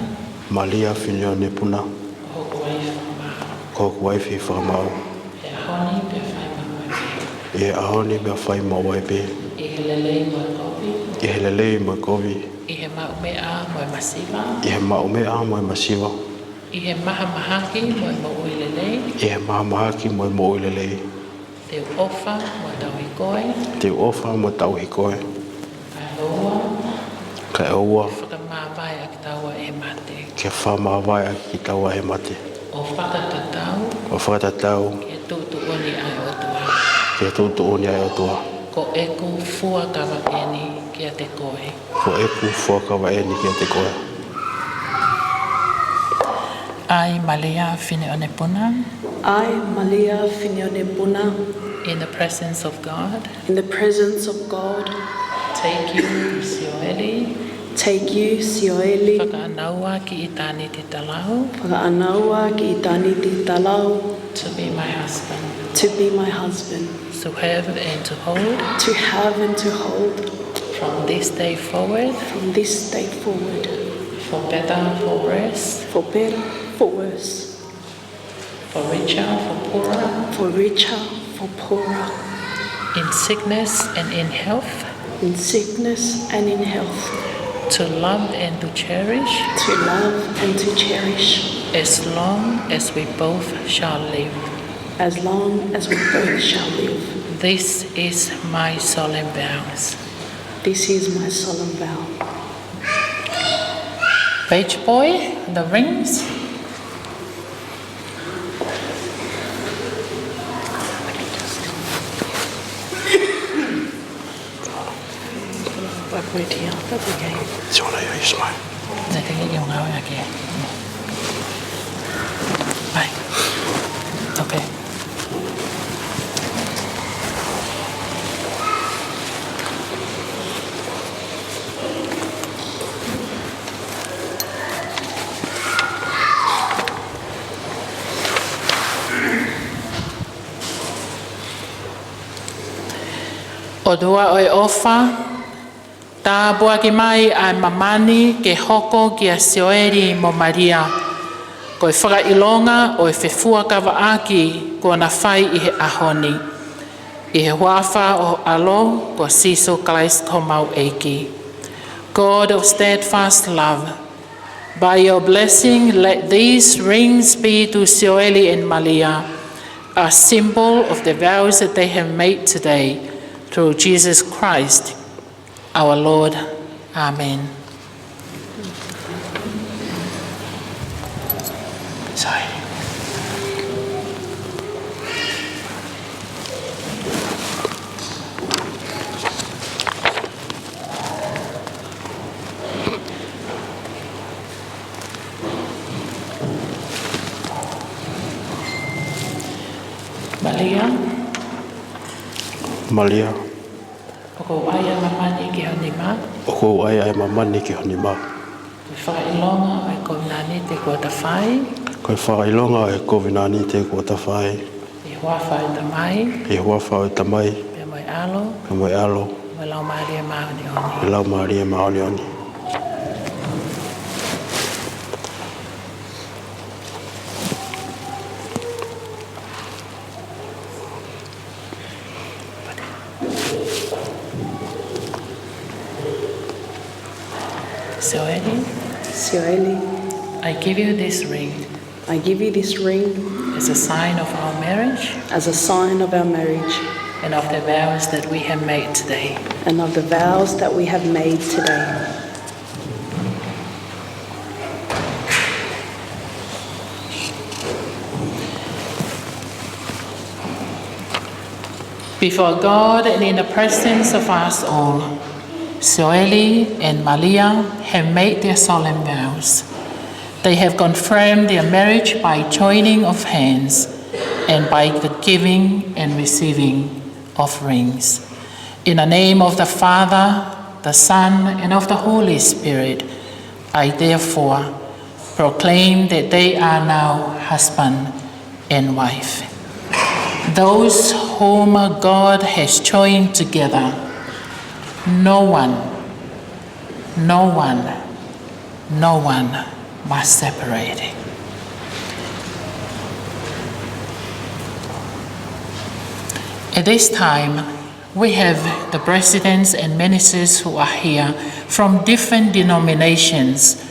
Malia Fineʻone Puna. Ko hoku uaifi fakamaau. Ko hoku uaifi fakamaau. ʻI he ʻaho ni pea fai maʻu ai pē. ʻI he ʻaho ni pea fai maʻu ai pē. ʻI he lelei mo e kovi. ʻI he lelei mo e kovi. ʻI he maʻumeʻa mo e masiva. ʻI he maʻumeʻa mo e masiva. ʻI he mahamahaki mo e moʻui lelei. ʻI he mahamahaki mo e moʻui lelei. Te u ʻofa mo tauhi koe. Te u ʻofa mo tauhi koe. Kae ʻoua. Kae ʻoua. Fakamavaeʻaki taua ʻe he mate. ke fakamāvae ʻaki kitaua he mate. ʻO fakatatau. ʻO fakatatau. Ke tuʻutuʻuni ʻa e ʻOtua. Ke tuʻutuʻuni ʻa e ʻOtua. Ko ʻeku fuakava eni kiate koe. Ko ʻeku fuakava eni kiate koe. I, Malia Fineʻoneʻa Puna. I, Malia Fineʻoneʻa Puna. In the presence of God. In the presence of God. Take you, Sioeli. Take you, Sioeli. Fakaʻānaua ki ʻitāniti talau. Fakaʻānaua ki ʻitāniti talau. To be my husband. To be my husband. To have and to hold. To have and to hold. From this day forward. From this day forward. For better, for worse. For better, for worse. For richer, for poorer. For richer, for poorer. In sickness and in health. In sickness and in health. To love and to cherish. To love and to cherish. As long as we both shall live. As long as we both shall live. This is my solemn vows. This is my solemn vow. Page boy, the rings. Page boy, the other way. Sio na ia, Ismail. Na te ke iunga o ya ke. Bye. Okay. ʻOtua ʻo e ʻofa, tāpuaki mai ʻa e māmani ke hoko kia Sioeli mo Malia ko e fakaʻilonga ʻo e fefuakavaʻaki kuo na fai ʻi he ʻaho ni. ʻI he huafa ʻo ho ʻAlo ko Sīsū Kalaisi ko homau ʻEiki. God of steadfast love, by your blessing, let these rings be to Sioeli and Malia a symbol of the vows that they have made today, through Jesus Christ, our Lord. Amen. Sorry. Malia. Malia. ʻOku ou ʻai ʻa e māmani ki ho nima. ʻOku ou ʻai ʻa e māmani ki ho nima. Ko e fakaʻilonga ʻo e kovinānite kuo ta fai. Ko e fakaʻilonga ʻo e kovinānite kuo ta fai. ʻI he huafa ʻo e Tamai. ʻI he huafa ʻo e Tamai. Pea mo e ʻAlo. Pea mo e ʻAlo. Mo e Laumālie Māʻoniʻoni. Mo e Laumālie Māʻoniʻoni. Sioeli. Sioeli. I give you this ring. I give you this ring. As a sign of our marriage. As a sign of our marriage. And of the vows that we have made today. And of the vows that we have made today. Before God and in the presence of us all, Sioeli and Malia have made their solemn vows. They have confirmed their marriage by joining of hands and by the giving and receiving of rings. In the name of the Father, the Son, and of the Holy Spirit, I therefore proclaim that they are now husband and wife. Those whom God has joined together, no one, no one, no one must separate. At this time, we have the presidents and ministers who are here from different denominations.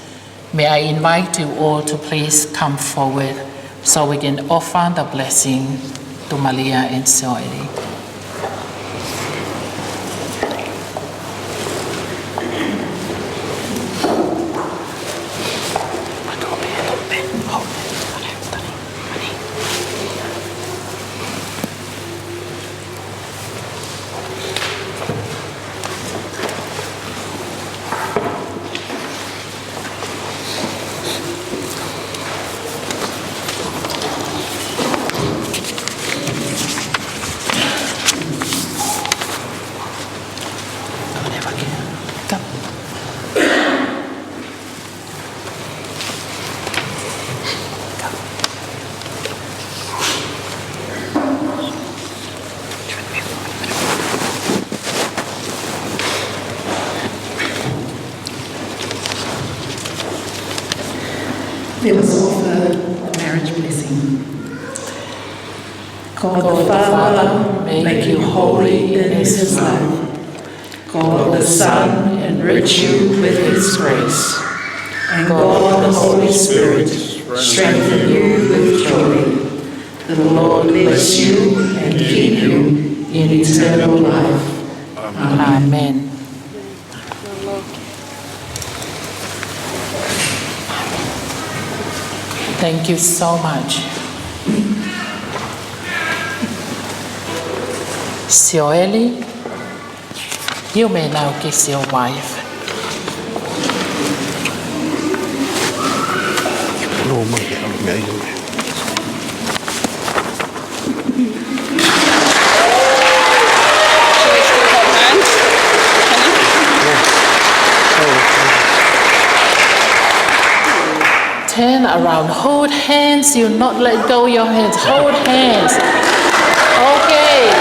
May I invite you all to please come forward so we can offer the blessing to Malia and Sioeli. God the Father make you holy in his love. God the Son enrich you with his grace. And God the Holy Spirit strengthen you with joy. The Lord bless you and keep you in eternal life. Amen. Thank you so much. Sioeli, you may now kiss your wife. Turn around. Hold hands. You not let go your hands. Hold hands. Okay.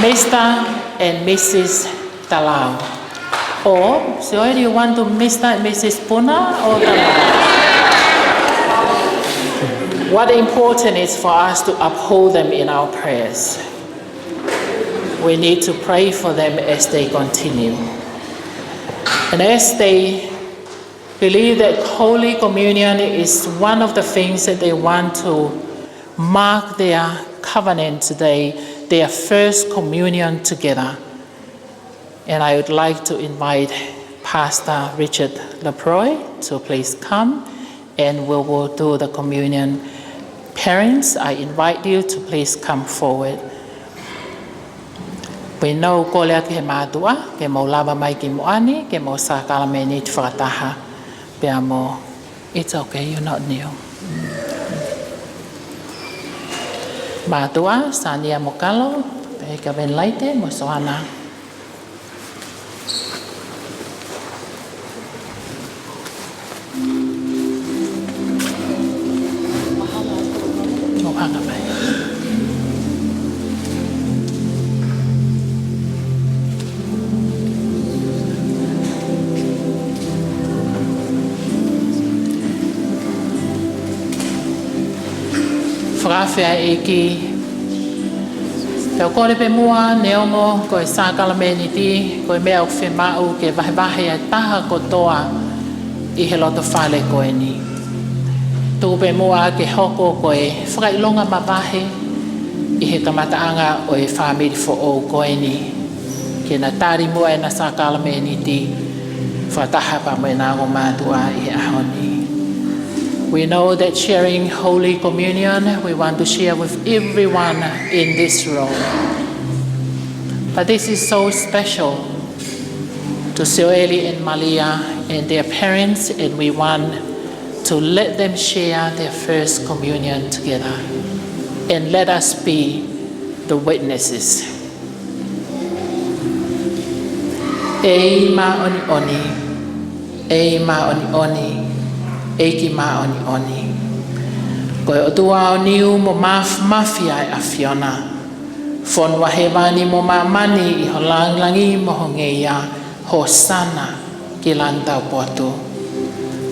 Mister and Missus Talau. Or, so do you want to Mister and Missus Puna or Talau? What important is for us to uphold them in our prayers. We need to pray for them as they continue. And as they believe that Holy Communion is one of the things that they want to mark their covenant today, their first communion together. And I would like to invite Pastor Richard Laproy to please come, and we will do the communion. Parents, I invite you to please come forward. We now kole atu ki he mātuʻa, ke mou lava mai ki muʻa ni, ke mou sākalamēniti fakataha pea mo, it's okay, you not kneel. Mātuʻa, Sania mo Kalo, pea kia Venlaite mo Soana. Mou hanga mai. Fakafeʻiloaki. Pea u kole pē muʻa neongo ko e sākalamēniti, ko e meʻa ʻoku fiemaʻu ke vahevahe ʻa e taha kotoa ʻi he loto fale ko eni. Tuku pē muʻa ke hoko ko e fakaʻilonga mavahe ʻi he kamataʻanga ʻo e fāmili foʻou ko eni, ke na tali muʻa ʻena sākalamēniti fakataha pea mo ʻena ongo mātuʻa ʻi he ʻaho ni. We know that sharing Holy Communion, we want to share with everyone in this room. But this is so special to Sioeli and Malia and their parents, and we want to let them share their first communion together. And let us be the witnesses. ʻEiki māʻoniʻoni, ʻEiki māʻoniʻoni, ʻEiki māʻoniʻoni. Ko e ʻOtua ʻo e niu mo māfimafi ʻa e ʻAfiona. Fonua hēvani mo māmani ʻi ho lāngilangi mo ho ngeia, Hōsana ki langi taupotu.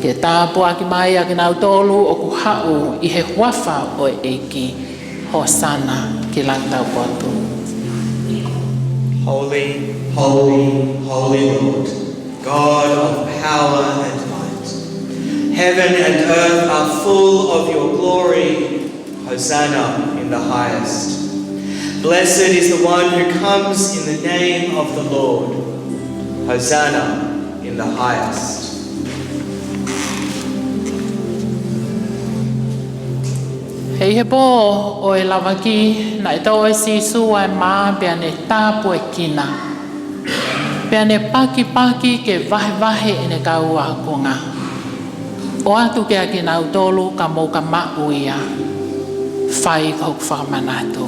Ke tāpuaki mai ʻa kinautolu ʻoku haʻu ʻi he huafa ʻo e ʻEiki, Hōsana ki langi taupotu. Holy, holy, holy Lord, God of power and might. Heaven and earth are full of your glory. Hosanna in the highest. Blessed is the one who comes in the name of the Lord. Hosanna in the highest. He ʻi he pō ʻo e lavaki, naʻe toʻo ʻe Sīsū ʻa e mā pea ne tāpuekina. Pea ne pakipaki ke vahevahe ʻene kau ākonga. ʻOatu kiate kinautolu ka mou ka maʻu ia, fai ko hoku fakamanatu.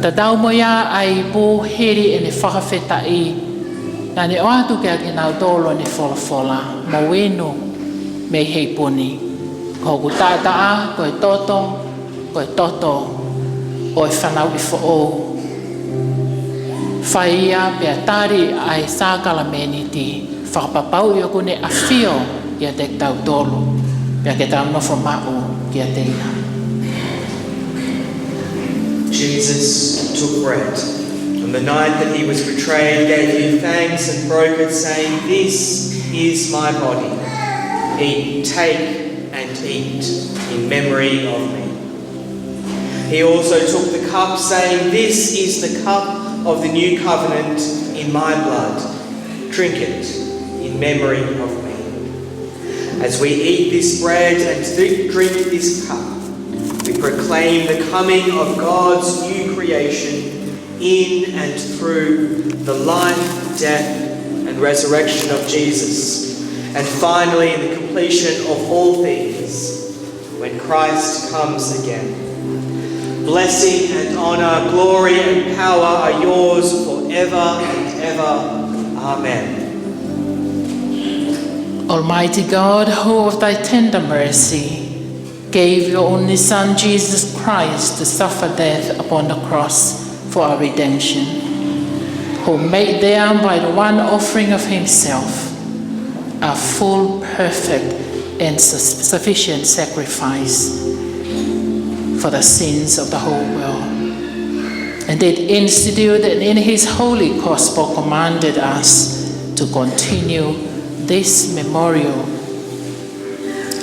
Tatau mo ia ʻa e ipu, hili ʻene fakafetaʻi, naʻa ne ʻoatu kiate kinautolu ʻene folofola, mou inu mei he ipu ni. Ko hoku taʻataʻa, ko e toto, ko e toto ʻo e fanauʻi foʻou. Fai ia pea tali ʻa e sākalamēniti fakapapauʻi ʻoku ne ʻafio ʻiate kitautolu, pea ke tau nofo maʻu kiate ia. Jesus took bread. On the night that he was betrayed, gave you thanks and broke it, saying, "This is my body. Eat, take and eat in memory of me." He also took the cup, saying, "This is the cup of the new covenant in my blood. Drink it in memory of me." As we eat this bread and thi-, drink this cup, we proclaim the coming of God's new creation in and through the life, death, and resurrection of Jesus, and finally in the completion of all things, when Christ comes again. Blessing and honor, glory and power are yours forever and ever. Amen. Almighty God, who of thy tender mercy gave your only Son, Jesus Christ, to suffer death upon the cross for our redemption, who made there by the one offering of himself a full, perfect, and sus-, sufficient sacrifice for the sins of the whole world, and did institute and in his holy gospel commanded us to continue this memorial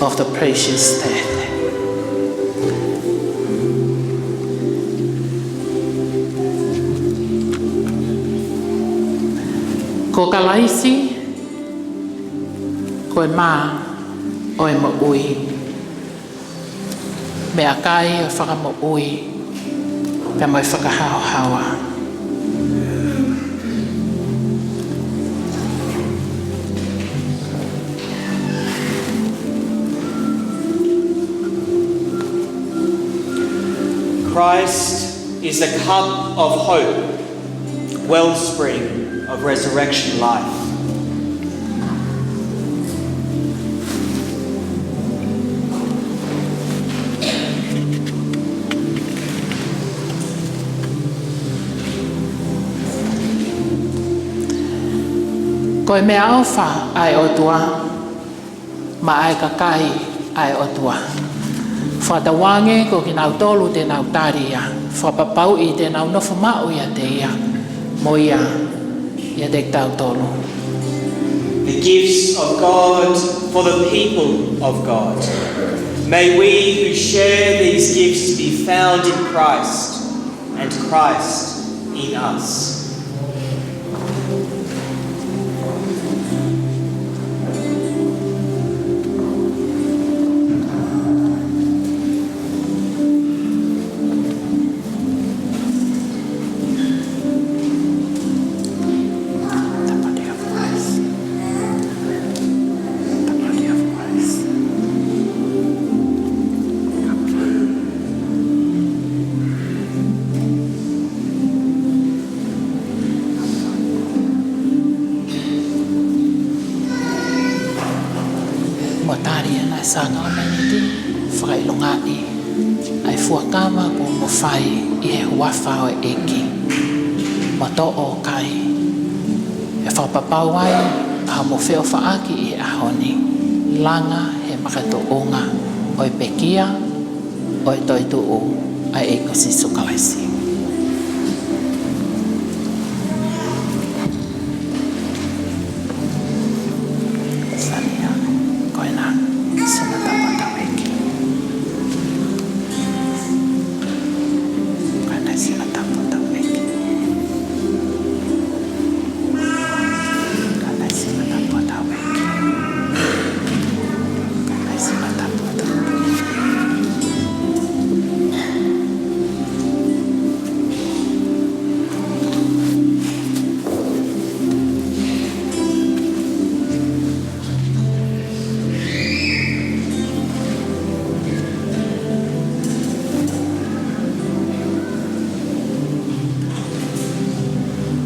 of the precious death. Ko Kalaisi, ko e mā ʻo e moʻui, meʻakai ʻo e fakamoʻui, pea mo e fakahaohaoa. Christ is the cup of hope, wellspring of resurrection life. Ko e meʻaʻofa ʻa e ʻOtua maʻa e kakai ʻa e ʻOtua. Fakatauange ko kinautolu te nau tali ia, fakapapauʻi te nau nofo maʻu ʻiate ia, mo ia ʻiate kitautolu. The gifts of God for the people of God. May we who share these gifts be found in Christ, and Christ in us. Mo tali ʻena sākalamēniti, fakaʻilongaʻi ʻa e fuakava kuo mo fai ʻi he huafa ʻo e ʻEiki. Mo toʻo ʻo kai, ʻe fakapapau ai ʻa hoʻomo feʻofaʻaki ʻi he ʻaho ni, langa he makatuʻunga ʻo e pekia ʻo e toetuʻu ʻa e ʻEiki ko Sīsū Kalaisi. Sania, ko ena, sina tapa tauʻeki. Ko ena, sina tapa tauʻeki.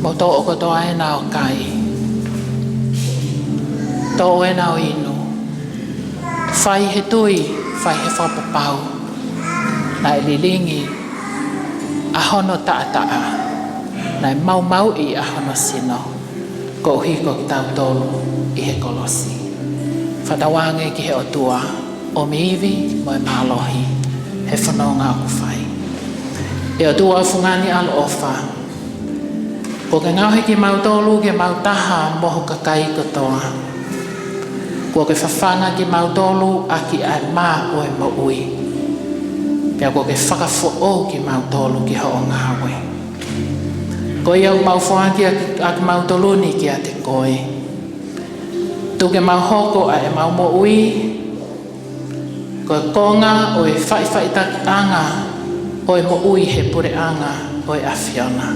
Mo toʻo kotoa ʻena ʻo kai, toʻo ʻena ʻo inu, fai he tui, fai he fakapapau, naʻe lilingi ʻa hono taʻataʻa, naʻe maumauʻi ʻa hono sino, koeʻuhi ko kitautolu. ʻi he kolosi. Fakatauange ki he ʻOtua, ʻomi ivi mo e mālohi he fononga ʻoku fai. ʻE ʻOtua fungani ʻaloʻofa, kuo ke ngaohi kimautolu ke mau taha mo ho kakai kotoa. Kuo ke fafanga kimautolu ʻaki ʻa e mā ʻo e moʻui. Pea kuo ke fakafoʻou kimautolu ki hoʻo ngāue. Ko ia ʻoku mau foaki ʻa kimautolu ni kiate koe. Tuku ke mau hoko ʻa ʻemau moʻui ko e konga ʻo e faʻifaʻitakiʻanga ʻo e moʻui he puleʻanga ʻo e ʻAfiona.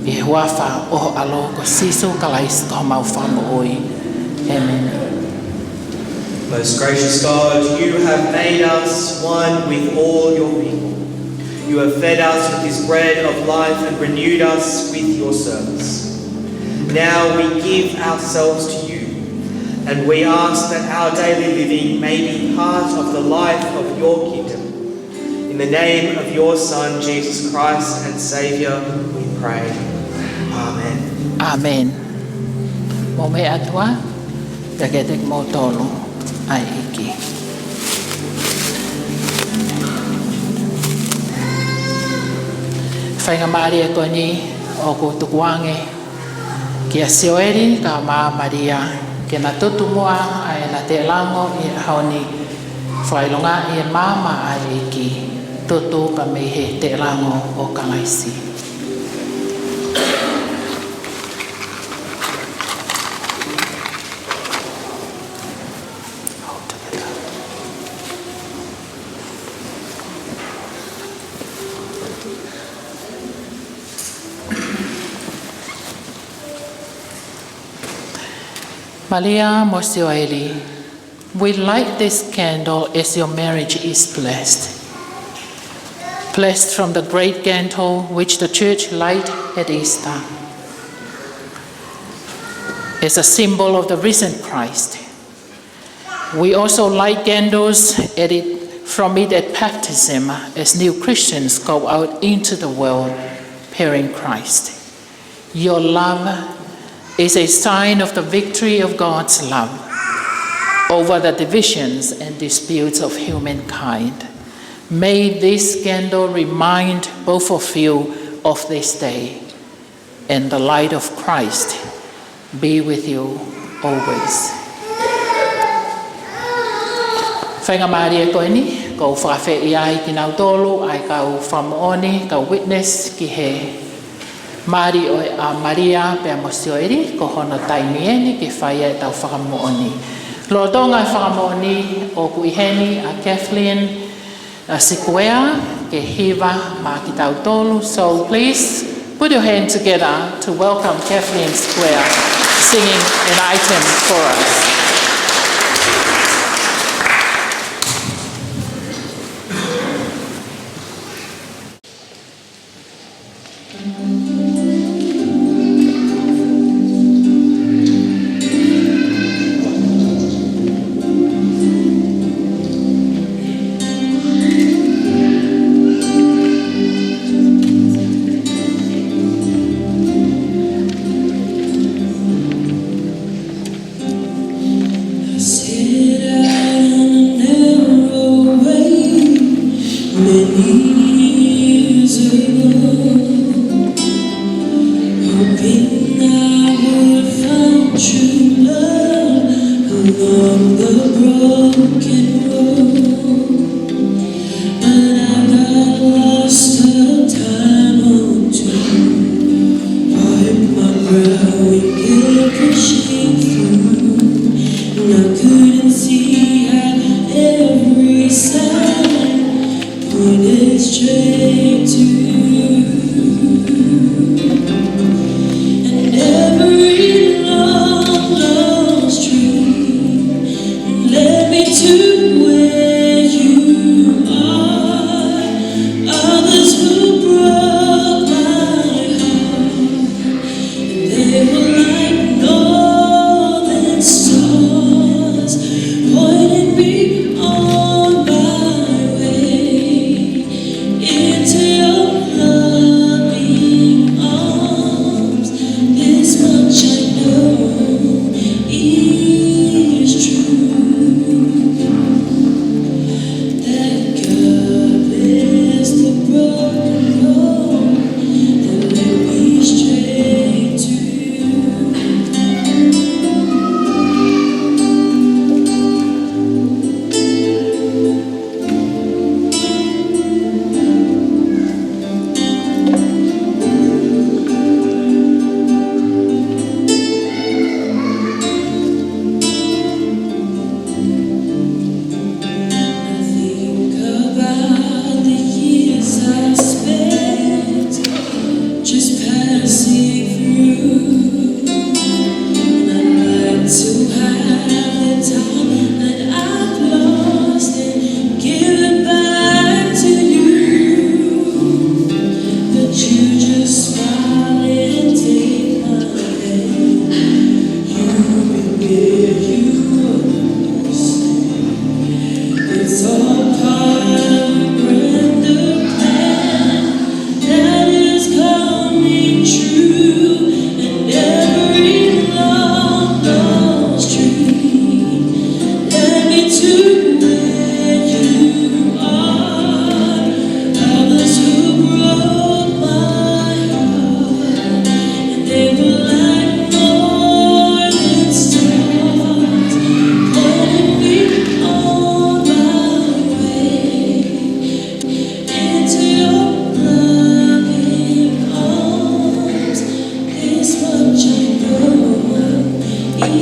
ʻI he huafa ʻo ho ʻAlo ko Sīsū Kalaisi ko homau Fakamoʻui. ʻĒmeni. Most gracious God, you have made us one with all your people. You have fed us with this bread of life and renewed us with your service. Now we give ourselves to you, and we ask that our daily living may be part of the life of your kingdom. In the name of your Son, Jesus Christ, and Saviour, we pray. Amen. ʻĀmeni. Mou meʻa atu ā, pea kiate kimoutolu ʻa e ʻEiki. Faingamālie ko eni ʻoku tukuange kia Sioeli kae ʻumaʻā Malia ke na tutu muʻa ʻa ʻena teʻelango ʻi he ʻaho ni. Fakaʻilongaʻi e maama ʻa e ʻEiki, tutu pea mei he teʻelango ʻo Kalaisi. Malia mo Sioeli, we light this candle as your marriage is blessed. Blessed from the great candle which the church light at Easter as a symbol of the risen Christ. We also light candles at it, from it at baptism as new Christians go out into the world bearing Christ. Your love is a sign of the victory of God's love over the divisions and disputes of humankind. May this candle remind both of you of this day, and the light of Christ be with you always. Faingamālie ko eni, ʻoku ou fakaafeʻi ai kinautolu ʻa e kau fakamoʻoni, kau witness ki he mali ʻo e, ʻa Malia pea mo Sioeli, ko hono taimi eni ke fai ai ʻetau fakamoʻoni. Lolotonga e fakamoʻoni ʻoku ʻi heni ʻa Kathleen, ʻa Sikuea ke hiva maʻa kitautolu. So please put your hand together to welcome Kathleen Sikuea singing an item for us. I set out on a narrow way many years ago, hoping I would find true love along the broken road. But I got lost a time or two. I hit my brow and kept pushing through. And I couldn't see how every sign pointed straight to you. And every long lost dream led me to where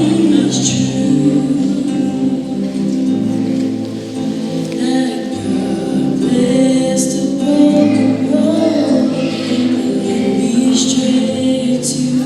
It's true that God blessed the broken road and led me straight to you.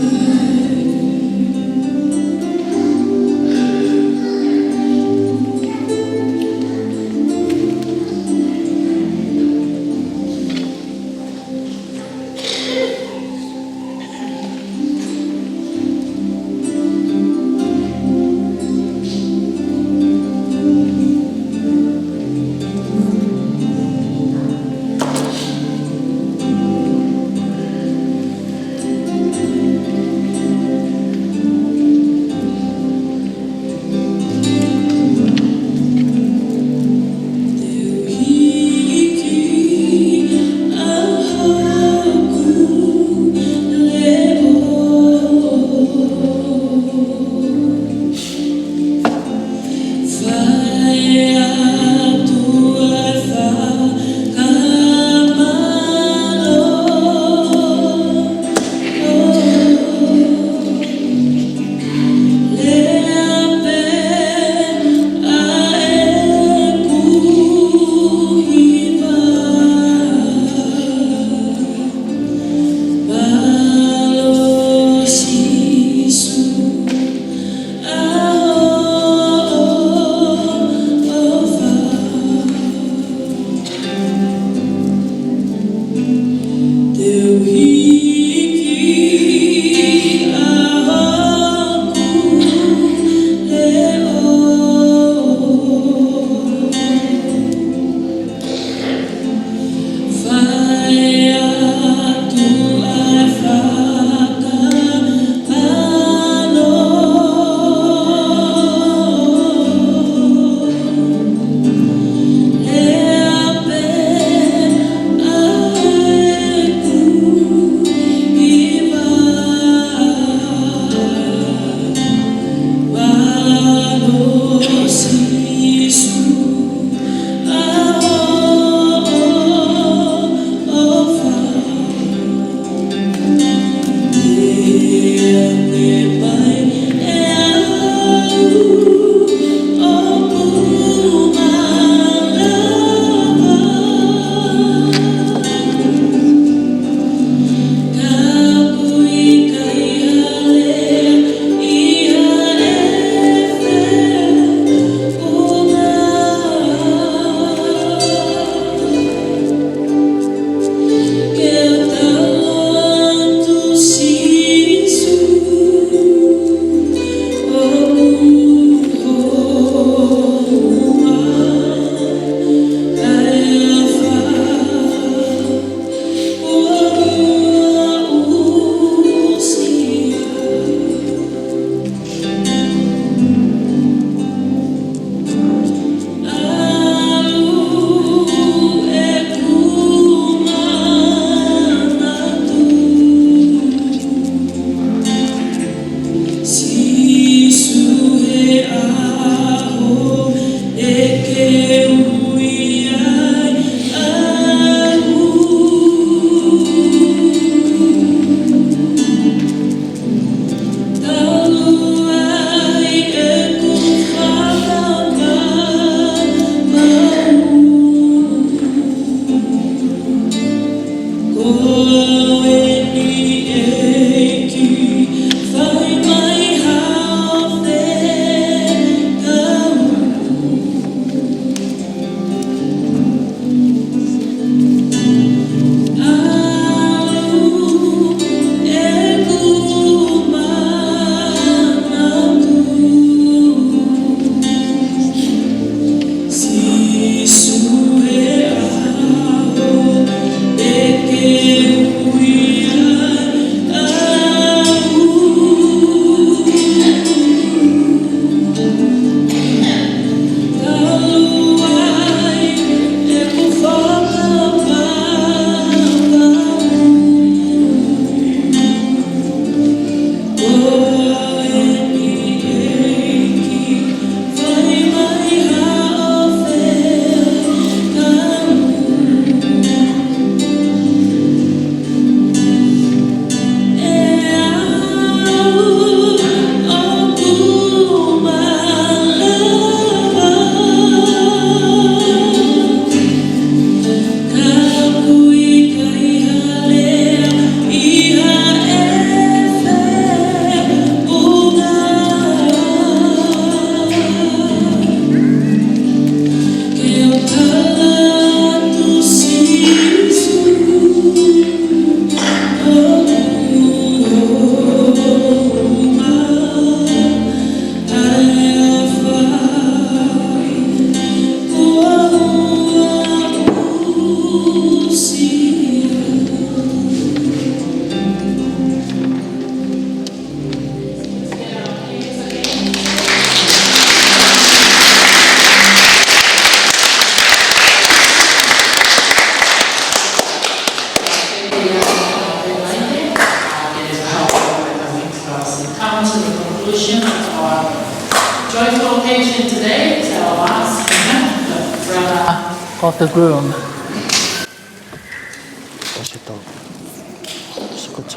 Joyful occasion today is our last event, the brother of the groom.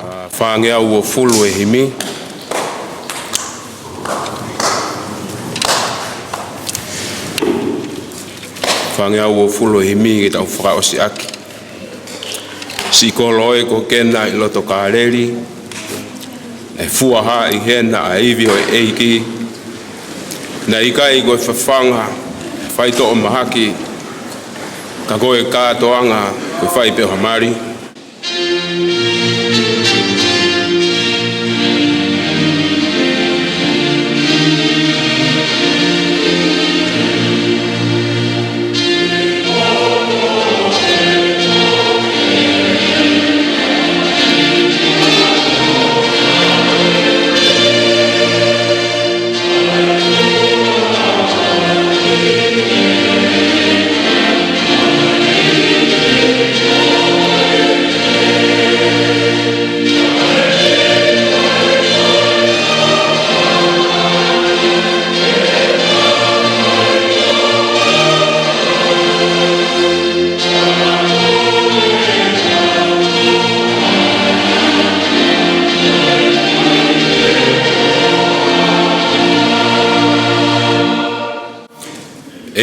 Ā, fāngeau uofulu e himi. Fāngeau uofulu e himi ke tau fakaʻosi ʻaki. Siʻi kolo ē ko Kena ʻi loto Kāleli, ʻe fuaha ʻi hena ʻa e ivi ʻo e ʻEiki. Naʻe ʻikai ko e fafanga, faitoʻo mahaki, ka ko e kātoanga, ko e fai pē ʻo ha mali.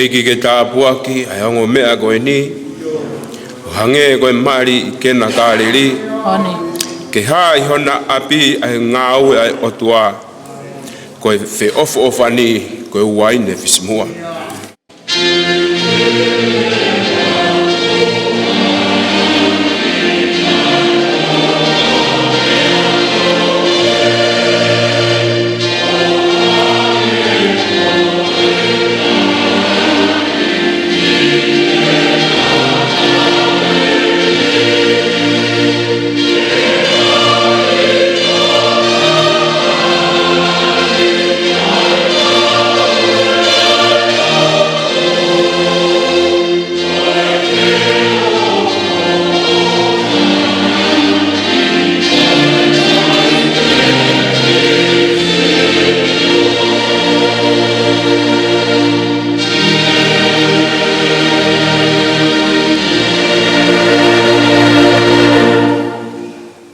ʻEiki ke tāpuaki ʻa e ongo meʻa ko eni, ʻo hangē ko e mali ʻi Kena Kāleli. ʻOni. Ke hā ʻi hona ʻapi ʻa e ngāue ʻa e ʻOtua, ko e feʻofoʻofani, ko e uaine fisimuʻa.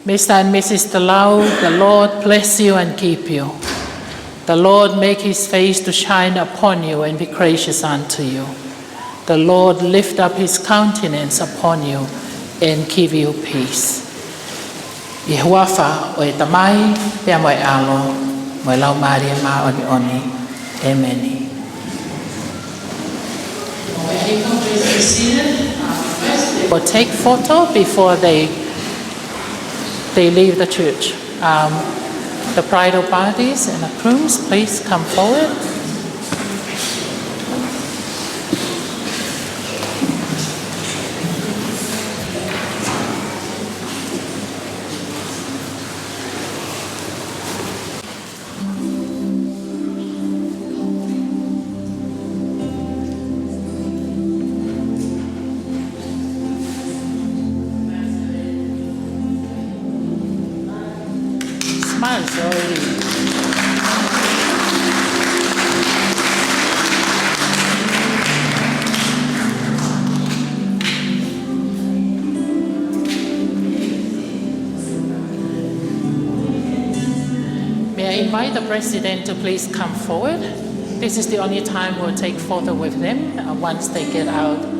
Mister and Missus Talau, the Lord bless you and keep you. The Lord make his face to shine upon you and be gracious unto you. The Lord lift up his countenance upon you and give you peace. ʻI he huafa ʻo e Tamai, pea mo e ʻAlo, mo e Laumālie Māʻoniʻoni. ʻEmeni. We'll take photo before they, they leave the church. Um, the bridal parties and the grooms, please come forward. Smile, Zoe. May I invite the president to please come forward? This is the only time we'll take photo with them, uh, once they get out.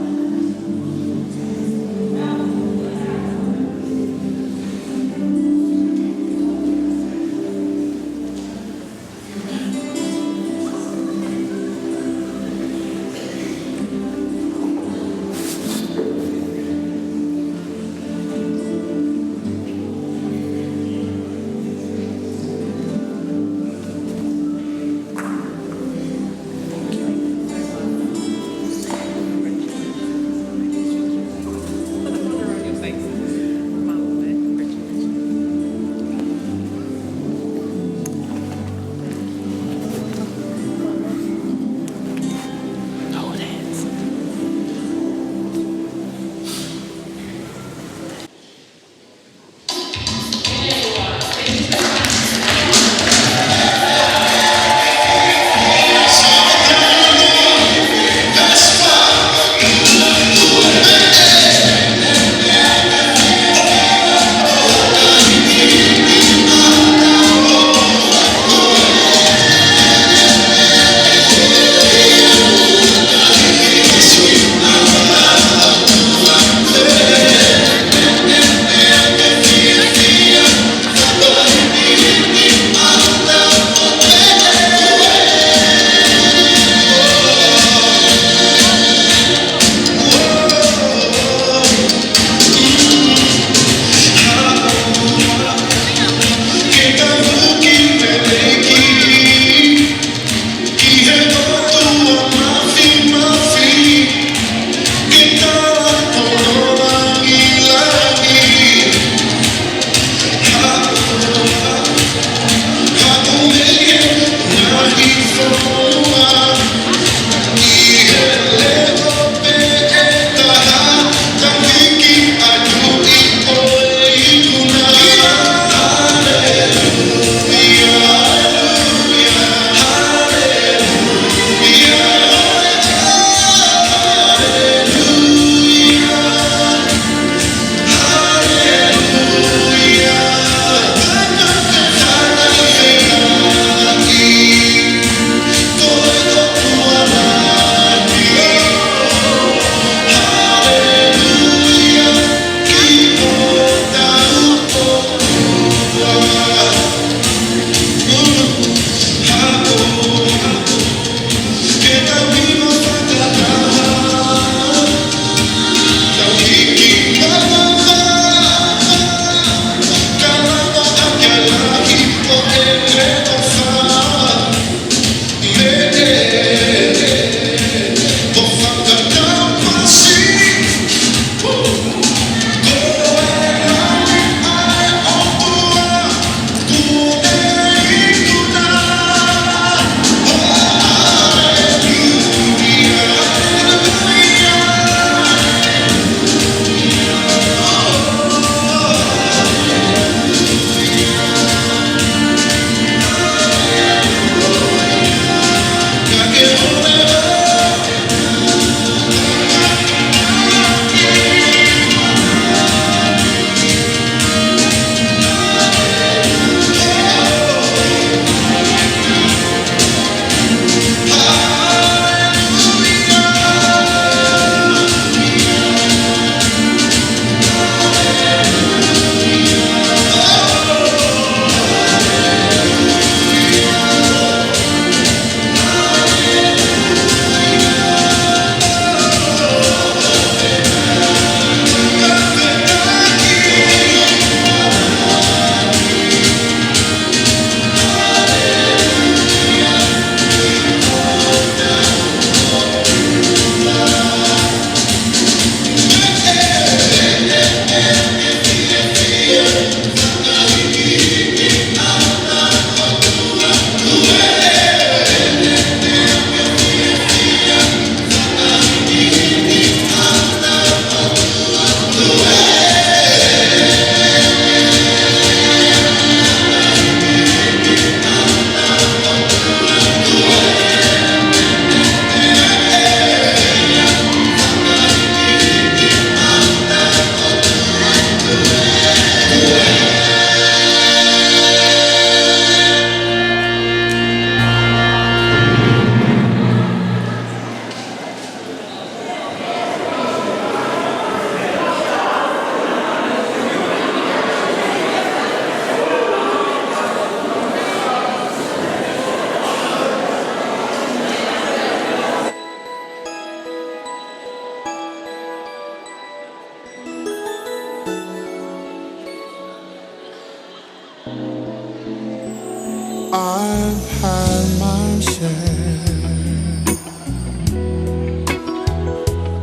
I've had my share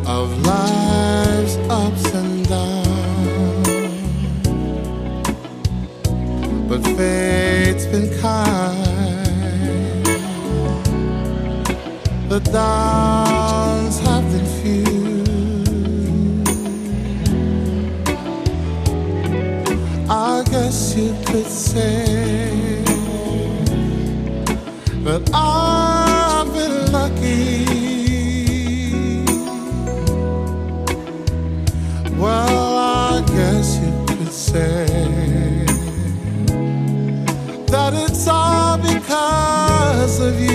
of life's ups and downs, but fate's been kind. The downs have been few. I guess you could say that I've been lucky. Well, I guess you could say that it's all because of you.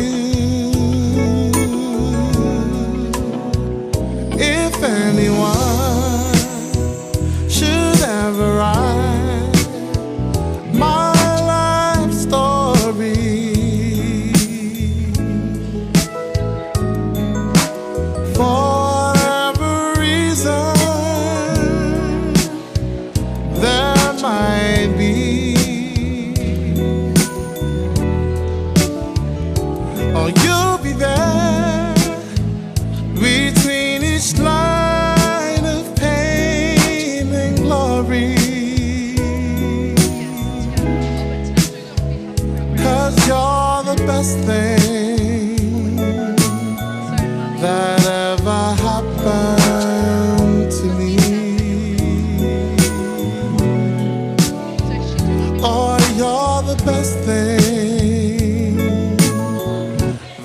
If anyone should ever write my life story, for whatever reason there might be, oh, you'll be there between each line of pain and glory. 'Cause you're the best thing that ever happened to me. Oh, you're the best thing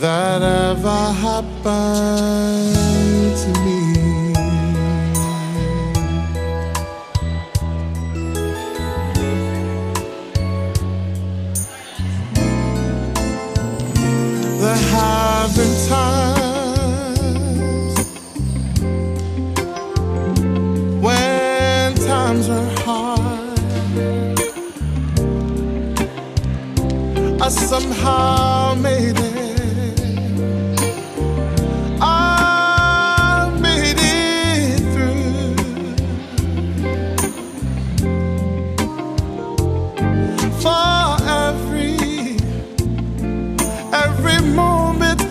that ever happened to me. There have been times when times were hard, I somehow made it. I made it through. For every, every moment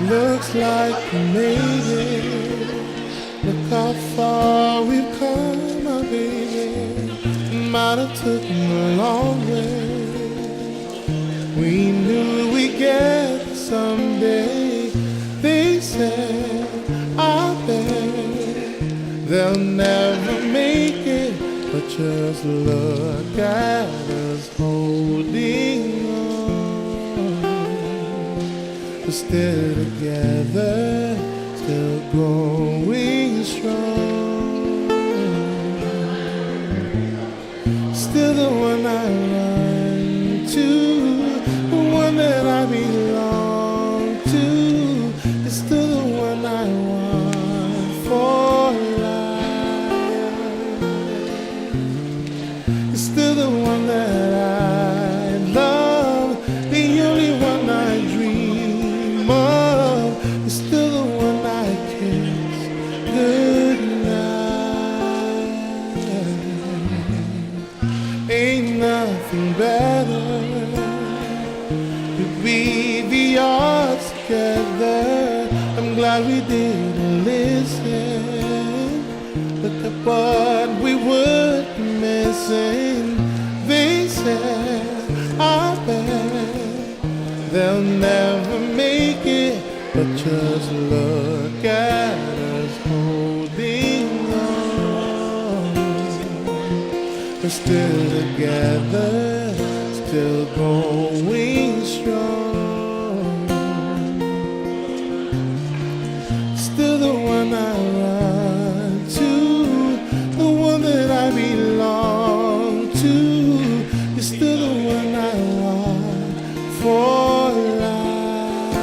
Looks like we made it. Look how far we've come, my baby. Might have took a long way. We knew we'd get there someday. They said, "I bet they'll never make it." But just look at us holding on. We're still together, still going strong. Still the one I run to, the one that I belong to. It's still the one I want for life. It's still the one that I love, the only one I dream of. It's still the one I kiss goodnight. Ain't nothing better to be the odds together. I'm glad we didn't listen. Look at what we would be missing. They said, "I bet they'll never make it." But just look at us holding on. We're still together, still going strong. Still the one I run to, the one that I belong to. You're still the one I want for life.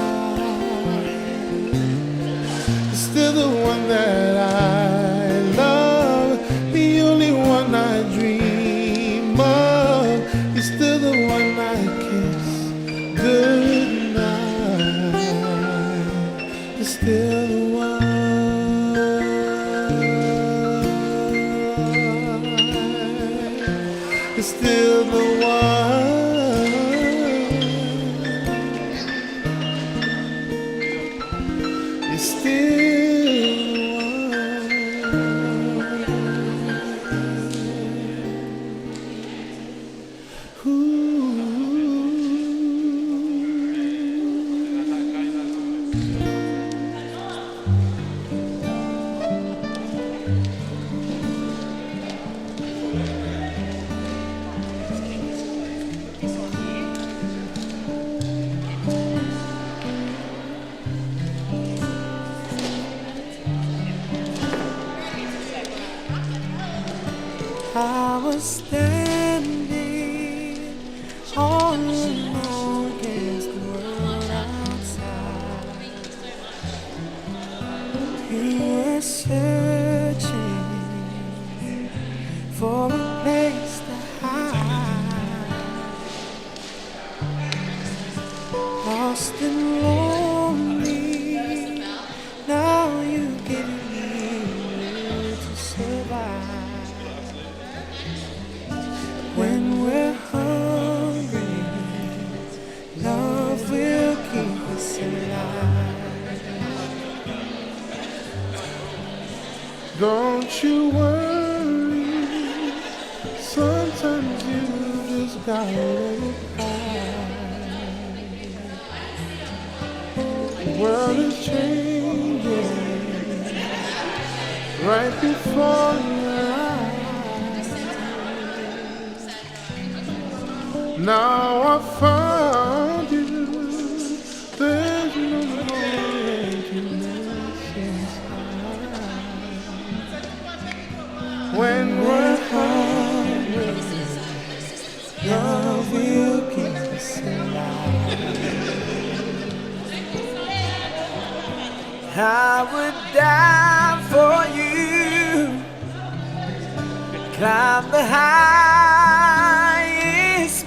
You're still the one that I love, the only one I dream of. You're still the one I kiss goodnight. You're still the one. You're still the one. You're still the one. Ooh. I was standing all alone against the world outside. You were searching for a place to hide. Lost and lonely, now you give me a way to survive. When we're hungry, love will keep us alive. Don't you worry, sometimes you just gotta let it fly. The world is changing right before your eyes. Now I found you. There's no more emptiness inside. When we're hungry, love will keep us alive. I would die for you. Climb the highest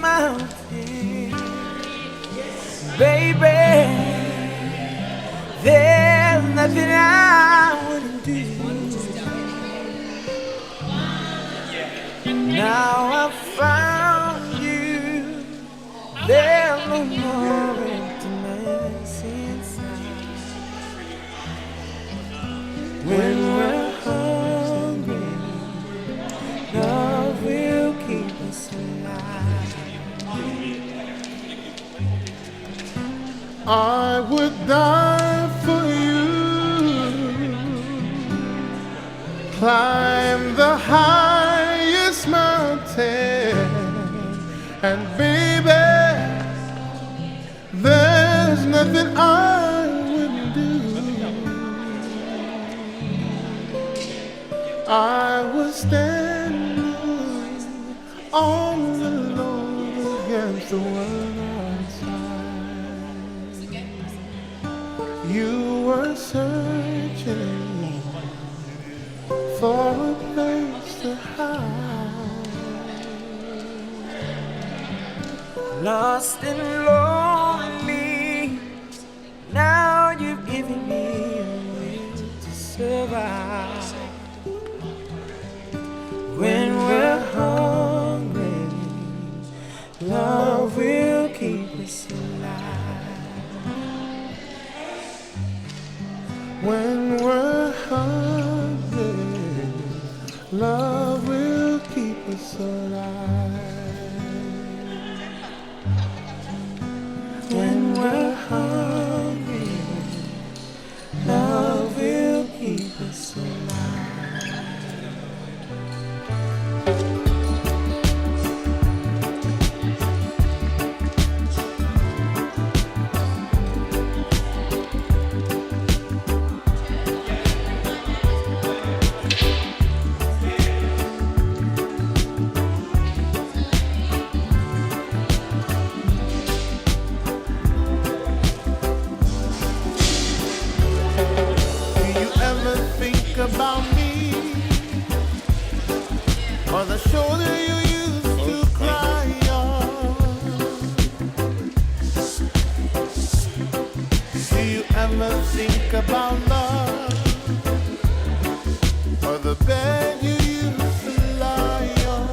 mountain. Baby, there's nothing I wouldn't do. die for you. Climb the highest mountain, and baby, there's nothing I wouldn't do. I was standing all alone against the world outside. You were searching for a place to hide. Lost and lonely, now you've given me a will to survive. When we're hungry, love will keep us alive. When we're hungry, love will keep us alive. When we're hungry, love will keep us alive. Do you ever think about me, or the shoulder you used to cry on? Do you ever think about love, or the bed you used to lie on?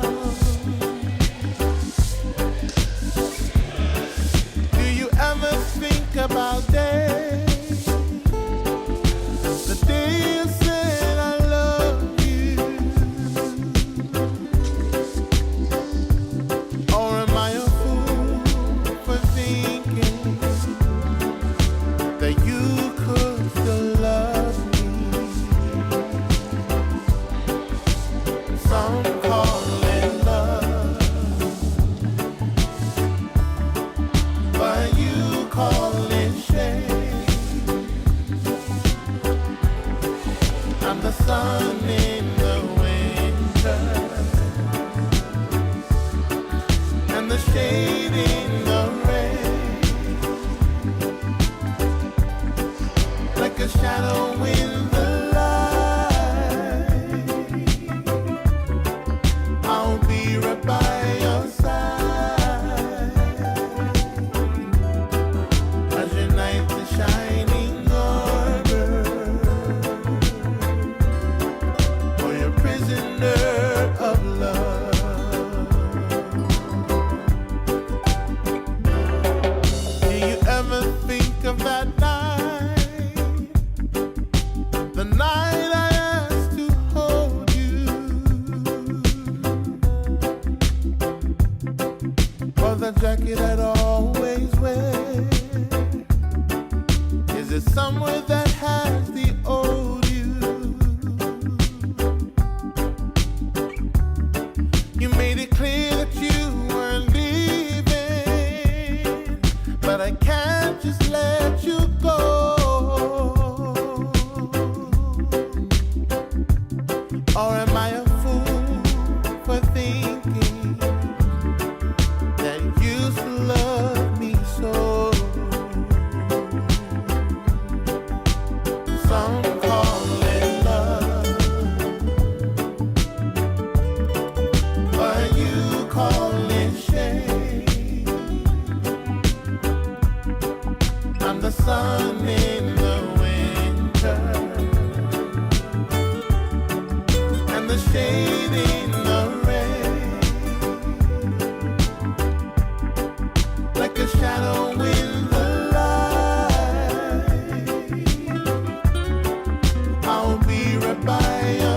Do you ever think about days, the day you said I love you? Or am I a fool for thinking that you could still love me? Some call it love, but you call it shade. I'm the sun in the winter and the shade in the rain, like a shadow in the light. I'll be right by your side as your night is shining harder, or your prisoner of love. Do you ever think of that night? The night I asked to hold you, or the jacket I'd always wear. Is it somewhere that has the old you? You made it clear that you weren't leaving, but I can't just let you go. Or am I a fool for thinking that you still love me so? Some call it love, but you call it shade. I'm the sun in the winter and the shade in the rain, like a shadow in the light. I'll be right by your